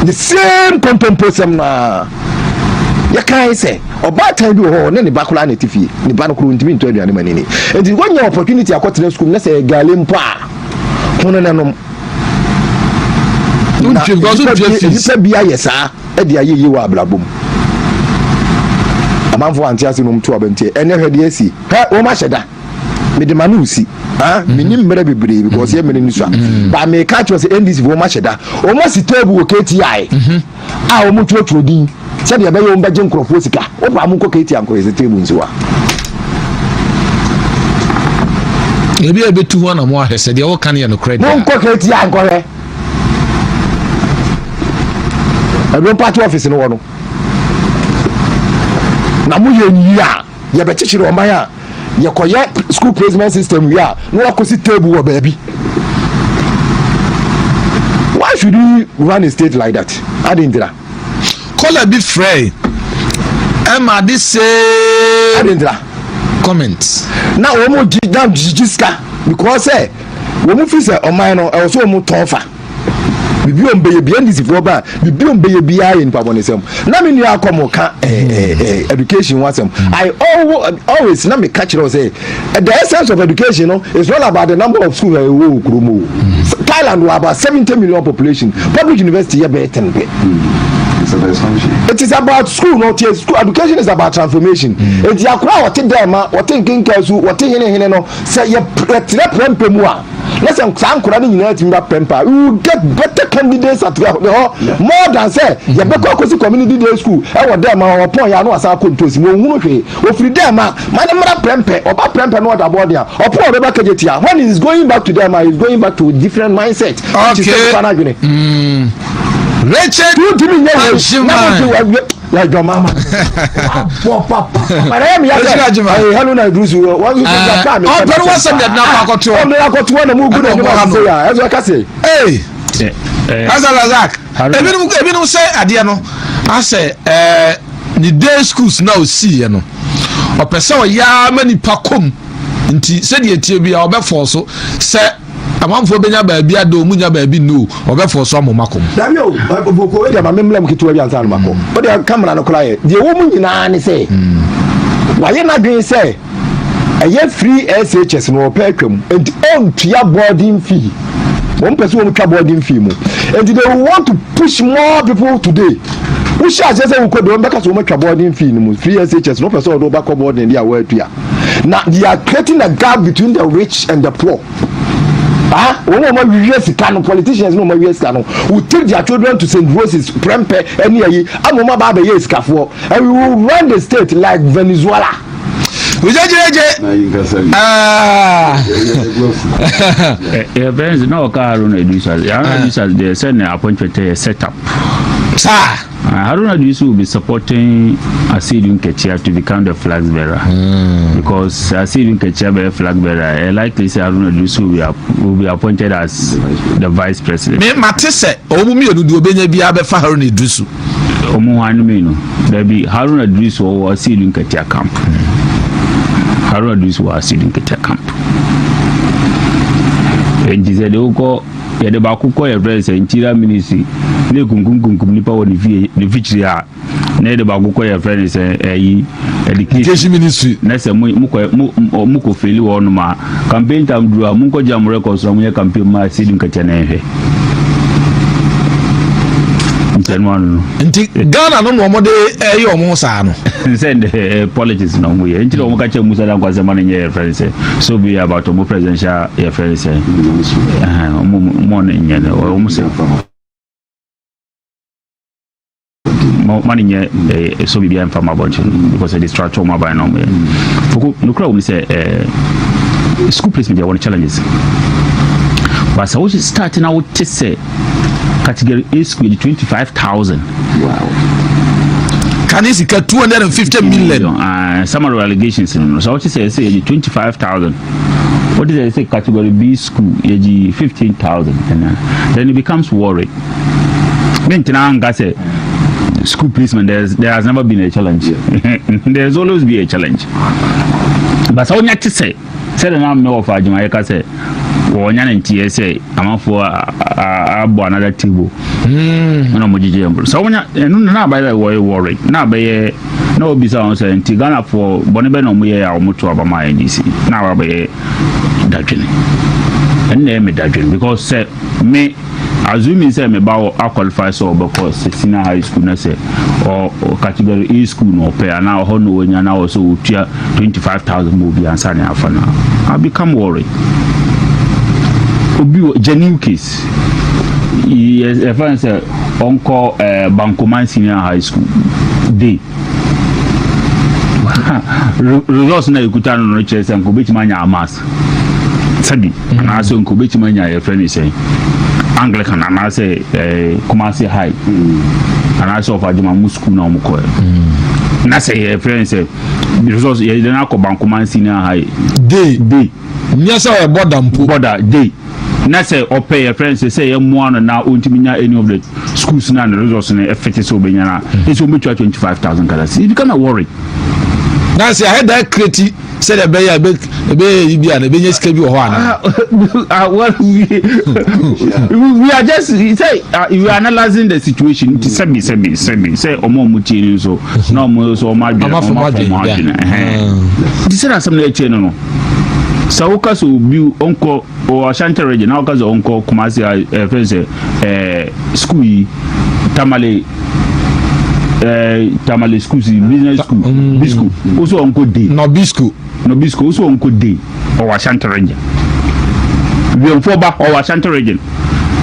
the same kontompo sɛm naa yɛkae sɛ ɔbaatan bi wɔ hɔ ne ne ba koraa na ɛte fie ne ba no koro ntumi ntɔ aduane ma nini nti wɔnya opportunity akɔtena sukuu na sɛ gale mpo a ho no nanom na nipa bi ayɛ saa de ayɛ yie wɔ abrabɔ mu amanfoɔ ante ase nom to abɛnteɛ ɛnɛ hwɛ deɛ asi Hɛ wɔn ahyɛ da. Mede ma no si. Ah, mm. menim mmerɛ bebree because yɛ mmerɛ no sua. Mm. Ba meka kyerɛ sɛ NDC wɔn ahyɛ da. Wɔn asi table wɔ KTI mm-hmm. a wɔn twerɛtwerɛ din sɛdeɛ ɛbɛyɛ wɔn bɛgye nkurɔfoɔ sika. Wɔn pa wɔn nkɔ KTI nkɔyɛ sɛ table nsi wa. Ebi a ebetu hɔ na mo ahwɛ sɛ deɛ wɔka no yɛ nokorɛ deɛ. Mo nkɔ KTI nkɔhwɛ. Ɛno party office no wɔ no. Na mo yɛ nyi a. Yɛbɛkyekyere ɔman a yɛkɔyɛ school placement system wie a na wakɔsi table wɔ baabi. Why should we run a state like that? Adi ntira. Kɔla bi frɛ ɛma de same. Adi ntira. Comment. Na wɔn gyi na gyi sika because sɛ wɔn fi sɛ ɔman no ɛwɔ so wɔn tɔn fa. Bibi wɔn bɛyɛ bi NDC foɔ ba bibi wɔn bɛyɛ biara yɛ nipa bɔne sɛm. Na me nua akɔ mo ka ɛɛ eh, eh, eh, education ho asɛm. I always na me ka kyerɛ wo sɛ the essence of education no is not about the number of schools a ɛwɔ wɔ kurom o. Thailand wɔ about 70 million population. Public university yɛ bɛyɛ 10 pɛ. It is about school no tie school education is about transformation. Eti akora a wɔte dɛm ma wɔte nkenkan su wɔte hene hene no sɛ yɛ yɛtena prɛmpɛ mu a na sɛ saa nkora no nyinaa tumi ba prɛmpɛ a we will get better candidates at the hɔ more than sɛ yɛbɛkɔ akɔsi community day school ɛwɔ dɛm a ɔpɔn yɛ ano asan akɔ ntosi mu ɔnhunu hwee ofiri dɛm a ma ne mmra prɛmpɛ ɔba prɛmpɛ no ɔda bɔɔden a ɔpɔn ɔbɛba kagye tia when he is going back to dɛm a he is going back to different mindset okay. nipa no adwene mm. Richard Ajiman yàjọ mama wà papa papa ẹ mi yà sẹ ẹ hello na idris wọ wọn sọ sọ ká mi ọpẹ ni wọn sẹ mi ẹdínà kọ akọtọ ọmọ akọtọ wọn na mu gu na ẹni wọn sẹ yà ẹ sọ ẹ kásẹ. Ee Hasan Razak ebinom ebinom sɛ adeɛ no asɛ ɛɛ ne day schools na osi yɛ no ɔpɛ sɛ ɔyɛ ama nipa kɔm nti sɛdeɛ tie bi a ɔbɛfɔ so sɛ. Amanfoɔ bɛnya baabi ada o, ɔmo nya baabi nna o, ɔbɛfɔɔ so ama ɔmo akɔ mu. Dabi o, boko wei deɛ ma me mmla mu ketewa bi ansa na makɔ. Wo deɛ camera no koraa yɛ, deɛ ɛwɔ mu nyinaa ne sɛ, wayɛ n'adwene sɛ ɛyɛ free SHS no ɔpɛ atwam, nti ɔntua boarding fee. Wɔn pɛ sɛ wɔn twa boarding fee mu. Enti they will want to push more people today. Wohyɛ aseɛ sɛ wokɔ de wɔn bɛka sɛ wɔn atwa boarding fee no mu free SHS no wopɛ sɛ wɔde wo ba kɔ boarding deɛ a wɔatua. Na they are creating a gap between the rich and the poor. Ah, wɔn a wɔn awia sika no politicians no wɔn awia sika no will take their children to St. Rose's prɛmpɛ ɛne ayi ama wɔn aba abɛyɛ sikafoɔ and we will run the state like Venezuela. Ogyegyegye. Yɛ fɛn na ɔka Haruna Iddrisu Haruna Iddrisu deɛ sɛ ne appointment yɛ set up. Saa. Haruna Iddrisu will be supporting Asiedu Nketia to become the flag bearer. Because Asiedu Nketia bɛyɛ flag bearer, likely sɛ Haruna Iddrisu will be appointed as the vice president. Me mate sɛ wɔn mmienu deɛ ɔbɛnya biara bɛfa Haruna Iddrisu. Ɔmo hwan no mmienu? Dabi, Haruna Iddrisu ɔwɔ Asiedu Nketia camp. Haruna Iddrisu wɔ Asiedu Nketia camp. Nti sɛ de wokɔ yɛde baako kɔ yɛ frɛ sɛ interior ministry na ekunkum nipa wɔ ne fie ne fikyiri a na yɛde baako kɔ yɛ frɛ ne sɛ ɛyi education ministry na sɛ mo mo kɔ mo mo kɔ feli wɔ hɔnom a campaign time duru a mo nkɔ gya mo records na mo yɛ campaign ma Asiedu Nketia na yɛhwɛ. Nti ɛno ano no. Nti Ghana no na wɔn de ɛyɛ wɔn saa no. Sɛ ndɛ eh, politics na wɔn yɛ nti na wɔn ka kyerɛ Musa Dankwa sɛ ma no nyɛ yɛ fɛn sɛ so be about wɔn presidential yɛ fɛn sɛ ɛhɛn wɔn mo no nyɛ no wɔn sɛ ma ma no nyɛ ɛɛ so biribi nfa ma abɔnten because ɛde structure wɔn aban na wɔn yɛ foko nokura wɔn sɛ ɛɛ school placement yɛ wɔn challenges but sɛ wɔn start na wɔte sɛ category A school yɛ 25,000. Wow. Kane sika 250 million. Summary allegations no so wote sɛ ɛsɛ yɛgye 25,000. Wote sɛ ɛsɛ category B school yɛgye 15,000 ɛna then it becomes worried. Mentena nka sɛ school placement there's, there has never been a challenge. There's always be a challenge. But sɛ wonya te sɛ sɛdeɛ na me wɔfa adwumayɛ ka sɛ wɔnya ne nteɛ sɛ amanfoɔ abɔ another table ɛna ɔmo gyegye yɛn sɛ wɔnya ɛno na abɛyɛ wɔyɛ wɔre na abɛyɛ na wɔbisa wɔn sɛ nti Ghanafoɔ bɔne bɛ na ɔmo yɛ a ɔmo to aba ma NDC na abɛyɛ dadwene ɛno na ɛyɛ me dadwene because sɛ me assuming sɛ me ba wɔ aqualify sɛ ɔbɛkɔ sɛ senior high school na sɛ ɔ category A school na ɔpɛ anaa ɔhɔ na ɔnya na ɔwɔ sɛ ɔtua 25,000 ma obi ansa ne afa no I become worried. Obi wɔ genuine case yɛfrɛ no sɛ ɔnkɔ eh, Bankoman senior high school day results na ekuta no no kyerɛ sɛ nka obetumi anya amas sɛbi mm. anaasɛ nka obetumi anya yɛfrɛ no sɛ Anglican anaasɛ eh, Kumasi high mm. anaasɛ ɔfa adwuma mu school na wɔn kɔɛ mm. na sɛ yɛfrɛ no sɛ results yɛde no akɔ Bankoman senior high day day nyɛ sɛ ɔyɛ bɔda mpo bɔda day na sɛ ɔpɛ yɛ fɛn sɛ sɛ yɛ mmoa no na ɔntumi nya any of the schools na ne results no ɛfɛte sɛ ɔbɛnya no a ɛsɛ ɔbɛtua 25,000 Ghana cedis. It become a worry. Na sɛ ahɛ da kreti sɛdeɛ ɛbɛyɛ a ɛbɛyɛ yi bi a na ɛbɛnya sika bi wɔ hɔ anaa. Ah, well, we are just say we are analysing the situation nti sɛbi sɛbi sɛbi sɛ ɔmo ɔmo tie ni nso na ɔmo nso ɔmo adwene ɔmo afɔm adwene nti sɛ na asɛm na ɛkyɛ no no sɛ woka sɛ obi ɔnkɔ Ɔwɔ Ashanti region na ɔka sɛ ɔnkɔ Kumasi a ɛfrɛ sɛ ɛɛ school yi Tamale ɛɛ Tamale school si business school mm. bisco wosɛ ɔnkɔ day. Nɔbisco. Nɔbisco wosɛ ɔnkɔ day ɔwɔ Ashanti region wiɛnfoɔ ba ɔwɔ Ashanti region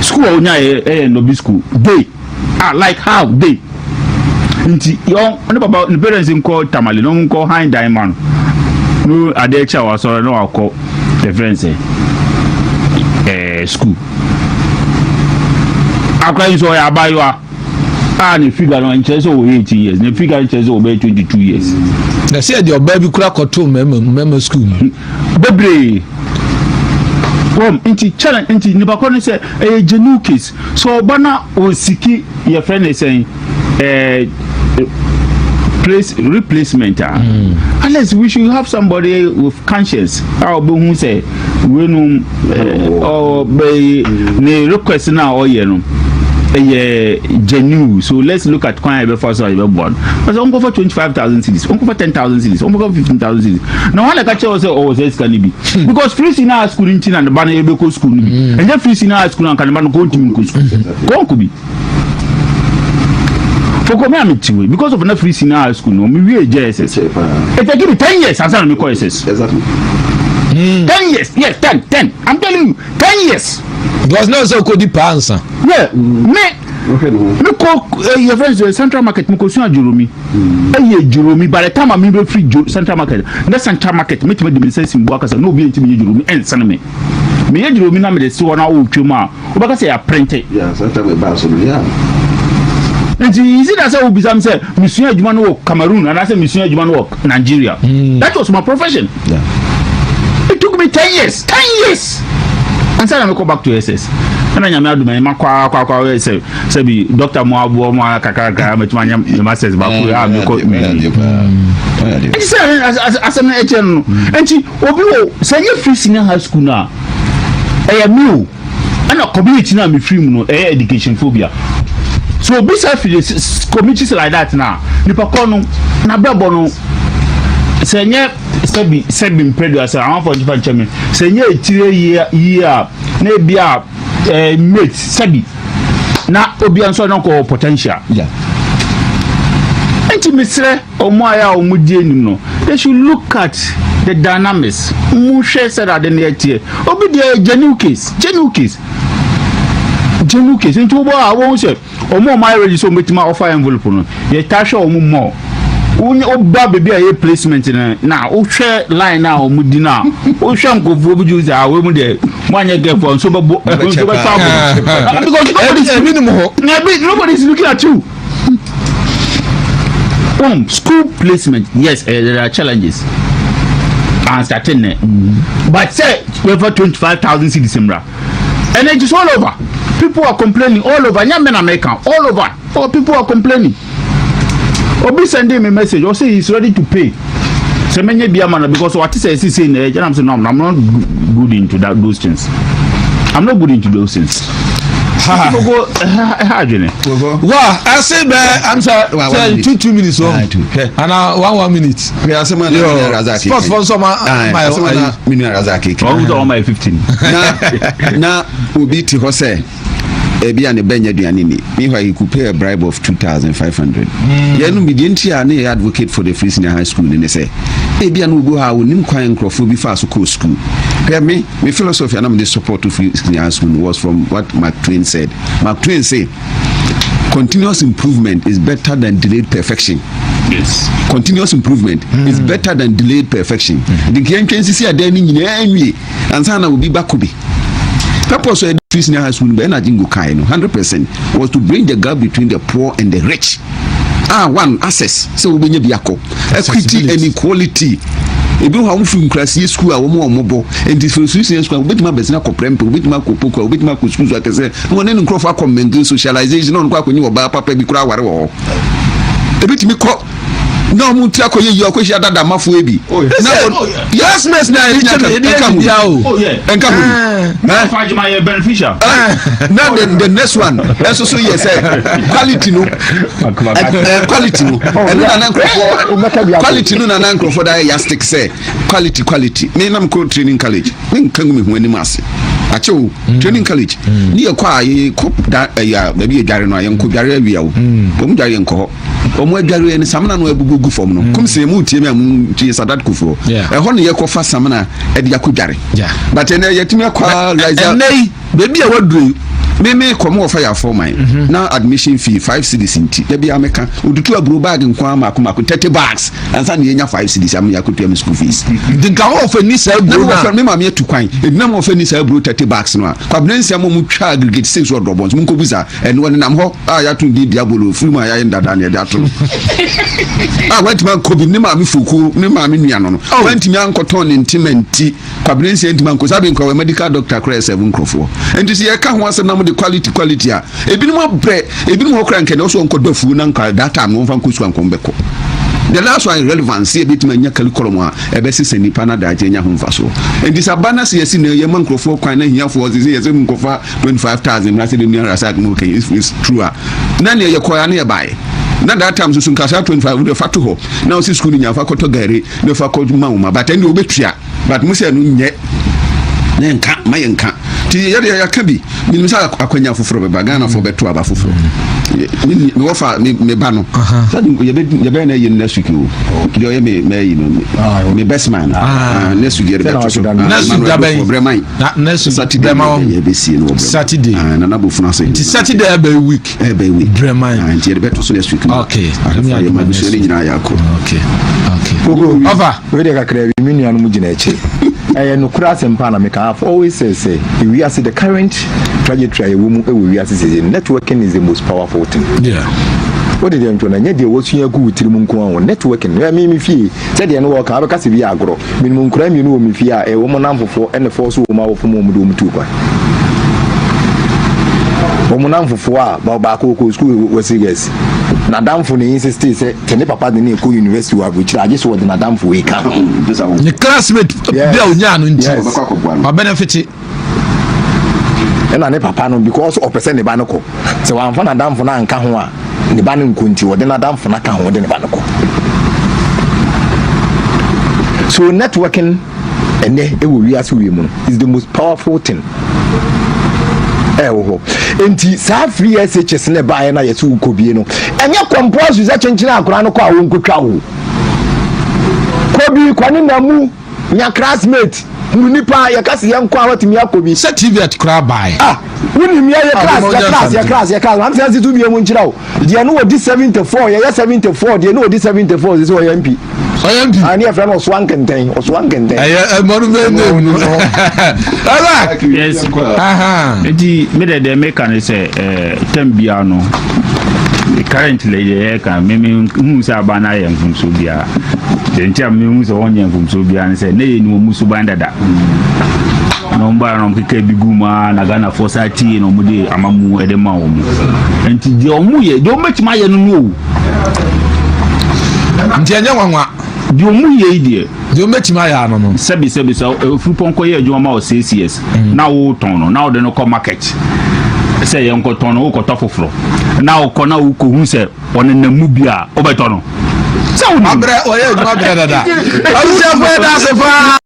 school a ɔnya yɛ ɛyɛ Nɔbisco day. Ah like how dey nti yɔ ne papa ne parents nkɔ tamale na wɔn nkɔ han dan ma no no adeɛ akyi a wasɔre na wakɔ the friends ɛ ɛɛ school akora yi nso ɔyɛ abaayewa a ne figure no nkyerɛ sɛ ɔwɔ 18 years ne figure nkyerɛ sɛ ɔbɛyɛ 22 years. Na sɛ ɛde ɔbaa bi kura kɔto mmarima mmarima school mu. Bebree wɔm nti challenge nti nipa kɔ no sɛ ɛyɛ genuine case. So ɔba na ɔsiki yɛfrɛ ne sɛn ɛɛ place replacement a mm. at least we should have somebody with conscience a ɔbɛhu sɛ wei no ɔbɛyi ne request no a ɔyɛ no. Ɛyɛ genuine so let's look at kwan a yɛbɛfa so a yɛbɛboa no. Ɔsɛ ɔnkɔfa 25,000 cedis, ɔnkɔfa 10,000 cedis, ɔnkɔfa 15,000 cedis. Na wɔn na ɛka kyerɛ wɔ sɛ ɔwɔ sɛ sika no bi. Because free senior high school nti na ne ba no yɛbɛkɔ school no bi. Ɛnyɛ free senior high school anka ne ba no kɔ ntumi nkɔ school. Kɔ nkɔ bi. Foko me a mete wei because of na free senior high school no me wie JSS. It take me 10 years ansa na me kɔ SS. Exactly. 10 years, yes, 10, 10. I'm telling you, 10 years. Because now sɛ okodi paa nsa. Yeah, me me kɔ eh, your friends eh, Central Market me kɔ sua Joromi. Ɛyɛ Joromi by the time a me bɛ free Central Market, na Central Market me tumi de me nsa si mbu akasa na obi ntumi nye Joromi ɛnsɛn me. Me yɛ Joromi na me de si hɔ na ɔretwa mu a, wobɛka sɛ yɛaprente. Yeah, saa time ɛbaa so no, yeah. Nti is it that sɛ wobisa me sɛ mesua adwuma no wɔ Cameroon anaasɛ mesua adwuma no wɔ Nigeria? That was my profession. Yeah. It took me 10 years, 10 years. Ansa na mekɔ back to SS. Ɛna nyame adom ɛma kɔ akɔ akɔ akɔ sɛ sɛ bi doctor mu aboɔ mu a kakrakra mɛtumi anyɛ me masters baako a mekɔ nti sɛ asɛm no ɛkyɛ no no nti obi wɔ sɛ nyɛ free senior high school no a ɛyɛ me o ɛna community no a mefiri mu no ɛyɛ education phobia so obi sa firi communities like that na nipa kɔ no n'abrabɔ no sɛ nyɛ sɛbi sɛbi mpɛdu asɛ amanfoɔ nkyɛn nkyɛn mi sɛ nyɛ etire yie yie a na ebi a ɛɛ mate sɛbi na obi nso no kɔ potential. Yeah. Nti mesrɛ ɔmo a yɛ a ɔmo di anim no, they should look at the dynamics. Mo hwɛ sɛ ade no ɛteɛ. Obi deɛ genuine case, genuine case, genuine case. Nti wobɔ a wɔn sɛ ɔmo a ɔmo ayɛ ready sɛ ɔmo betumi ɔfa envelope no, yɛ taa hwɛ ɔmo mɔ. Wonye woba baabi a yɛ placement no na wohwɛ line a ɔmo di no a, wohwɛ nkurɔfoɔ bi gye sɛ ah wei mu deɛ mo anyɛ careful nso bɛbɔ nso bɛtɔ abo because nobody is Ebi nim hɔ. Ebi nobody is looking at you. School placement, yes, there are challenges. And starting there. But say we for 25,000 cedis mmra. And it is all over. People are complaining all over. Nyame na America, all over. Oh, people are complaining. Obi sending me message, or say he's ready to pay. Sɛ mɛnyɛ bi ama no because wate sɛ ɛsi sei na ɛgyina m sɛ no, I'm not good into that, those things. I'm not good into those things. Gbogbo ɛha adwene. Wa ɛse bɛ amsa sɛ 2 2 minutes o ana 1 1 minute. Hwɛ asɛm a na me nua Razak Sports fɔ nsɔ ma ma asɛm a na me nua Razak keke. Ɔmo sɛ ɔmo ayɛ 15. Na na obi te hɔ sɛ ebi a ne bɛ nya aduane ni. Meanwhile he could pay a bribe of 2,500. Yɛn no deɛ nti a ne yɛ advocate for the free senior high school ne ne sɛ ebi a na obi hɔ a onim kwan nkurɔfoɔ bi fa so kɔɔ school. Hwɛ me me philosophy a na mede support free senior high school was from what Mark Twain said. Mark Twain say continuous improvement is better than delayed perfection. Yes. Continuous improvement is better than delayed perfection. Nti nka yɛntwɛn sisi adan no nyinaa nwie ansa na obi ba kɔ bi. Purpose of free senior high school no bɛyɛ na Jingo kae no 100% was to bridge the gap between the poor and the rich. Ah, one access sɛ wobɛnya bi akɔ equity and equality. Ebi wɔ hɔ a wɔn firi nkuraseɛ school a wɔn a wɔn bɔ nti firi free senior school a wɔbɛtumi abɛsena akɔ prɛmpɛ, wɔbɛtumi akɔ pokua, wɔbɛtumi akɔ school so akɛsɛ na wɔne ne nkurɔfoɔ akɔ mmɛnten socialization na wɔn kɔ akɔnye ɔbaa papa bi koraa aware wɔ hɔ. Ebitumi kɔ na wɔn ti akɔ yɛ yie akɔhyia dada amafoɔ bi. Na wɔn yes miss na yɛ kyɛ mi nka ho bi o. Nka ho bi. Na Fajima yɛ beneficial. Na the next one ɛso so yɛ sɛ quality no quality no ɛno na na nkurɔfoɔ quality no na na nkurɔfoɔ da yɛ yardstick sɛ quality quality. Me nam kɔ training college me nka ngu me ho anim ase akyɛ o training college ne yɛ kɔ a yɛ kɔ da ɛyɛ baabi yɛ dware no a yɛn kɔ dware awia o wɔn dware yɛn kɔ hɔ wɔn adware no samina no abubu gu fam no kum sɛ mu tie mi a mu tie Sadat Kufuor ɛhɔ ne yɛkɔ fa samina ɛde akɔ dware but ɛnɛ yɛtumi akɔ Liza ɛnɛ yi beebi a waduru yi me me kɔ mo wɔfa yɛ afɔ man na admission fee 5 cedis nti dabi ameka otutu aburo bag nko ara mako mako 30 bags ansa na yɛnya 5 cedis ama yɛakɔtua me school fees. Nti nka wɔfɛ ni saa na aburo me na wɔfɛ me maame atu kwan ɛdina mo wɔfɛ ni saa aburo 30 bags no a Kwabena Nsia mo mu twa aggregate 6 wɔ drɔbɔn so monkɔbu saa ɛno wɔnenam hɔ a yɛato din diabolo firi mu a yɛayɛ ndada ne yɛde ato no a wantumi ankɔ bi ne maame fokuo ne maame nua no no wantumi ankɔtɔn ne ntoma nti Kwabena Nsia ntumi ankɔ saa bi nkɔ wɔ medical doctor koraa ɛsɛ nkurɔfoɔ nti sɛ yɛka ho asɛm na mode quality quality a ebinom abrɛ ebinom hɔ koraa nkɛnɛ ɔsɔ nkɔdɔ afuo na nka that time no wɔmfa nkɔ sukuu ankɔm bɛkɔ. The last one is relevance, sɛ yɛbɛtumi anya curriculum a ɛbɛsesa nipa na daakye anya ho mfasoɔ. Nti sɛ aba na sɛ yɛsi na yɛma nkurɔfoɔ kwan na ahiafoɔ sɛ sɛ yɛsɛ nkɔfa 25,000 mmra sɛ de nua Rasak mu kɛn if it's true a na neɛ yɛkɔɛ a ne yɛbaeɛ na that time soso nka saa 25 wode fa to hɔ na wosi sukuu no nya fa kɔtɔ gari na fa kɔ ma wo ma but ɛnde wobɛtua but mo sɛ ɛno nyɛ na yɛnka ma yɛnka nti yɛde yɛaka bi menim sɛ akwanya foforɔ bɛba ghanafoɔ bɛto aba foforɔ mewɔ fa me ba no yɛbɛyɛ no ayi no next week o deɛ ɔyɛ me mayi no me best man ah. next week yɛde bɛto so next week dabɛn brɛman next week saturday yɛbɛsie no wɔ saturday nana bofunu ase nti saturday ɛbɛ week ɛbɛ week brɛman nti yɛde bɛto so next week okay ahwɛfoɔ yɛ ma abusua no nyinaa yɛakɔ okay okay ɔfa wei deɛ kakra bi me nuanom gyina akyire ɛyɛ nokorɛ asɛm paa na meka I've always said sɛ ewiase the current trajectory a yɛwɔ mu wɔ wiase sese no networking is the most powerful thing yeah. wode deɛ ntwo no ɛnyɛ deɛ wasua agu wo tirim nko ara o networking ɛ me me fie sɛdeɛ ne wɔka abɛka sɛ bi yɛ agorɔ menim nkoraa mmienu wɔ me fie a ɛwɔ mo namfofoɔ ɛne fɔɔ so wɔ mu awofo mu wɔn de wɔn tuu kwan wɔn namfofoɔ a baako kɔ sukuu wɔ Sirius n'adamfo na insistee sɛ sɛ ne papa de ne kɔ university wɔ aburokyire agye sɛ wɔde n'adamfo wei ka ho. Ne classmate bi a onyaa no nti wabenefit. Ɛna ne papa no because ɔpɛ sɛ ne ba no kɔ sɛ wamfa n'adamfo no anka ho a ne ba no nkɔ nti ɔde n'adamfo no aka ho de ne ba no kɔ. So networking ɛnɛ ɛwɔ wiase wei mu no is the most powerful thing ɛwɔ hɔ nti saa free shs no ɛbaeɛ no a yɛsɛ wokɔ bie no ɛnyɛ compulsory sɛ kyenkyene akora no kɔ a wɔnkɔtwa wo kɔ bi kɔ ne na mu nya classmate hunu nipa yɛka sɛ yɛnkɔ a watumi akɔ bi sɛ tvet koraa baeɛ ah wonim yɛ yɛ class yɛ class yɛ class yɛ class maame sɛ nsi tu bie mu nkyerɛ wo deɛ no wɔdi 74 yɛyɛ 74 deɛ no wɔdi 74 sɛ sɛ ɔyɛ mp ɔyɛ mp ah ne yɛfrɛ no ɔsoa nkɛntɛn ɔsoa nkɛntɛn ɛyɛ ɛmɔ no bɛyɛ name no ɛla yes nti me dɛ deɛ meka ne sɛ ɛɛ tɛm biara no currently deɛ yɛka me me hu sɛ aba no ayɛ mfomsoɔ biara deɛ nti a mehu sɛ wɔnyɛ mfomsoɔ biara ne sɛ na yɛ ni wɔn mu suban dada na wɔn baara na wɔn keka bi gu mu ara na Ghanafoɔ saa tie na wɔn de amamu de ma wɔn nti deɛ wɔn yɛ deɛ wɔn bɛtumi ayɛ no no o. Nti ɛnyɛ nwanwa. Deɛ wɔn yɛ yi deɛ. Deɛ wɔn bɛtumi ayɛ ano no. Sɛbi sɛbi sɛ ofiri pɔnkɔ yɛ adwuma ma wɔ six years mm. na wotɔn no na wode no kɔ market sɛ yɛn kɔtɔn no wokɔtɔ foforɔ na wokɔ na wokɔhu sɛ ɔnenam mu bi a wobɛtɔ no. Sɛ wo. Abrɛ ɔyɛ adwuma brɛ dada. Abusuafo yɛ da ase paa.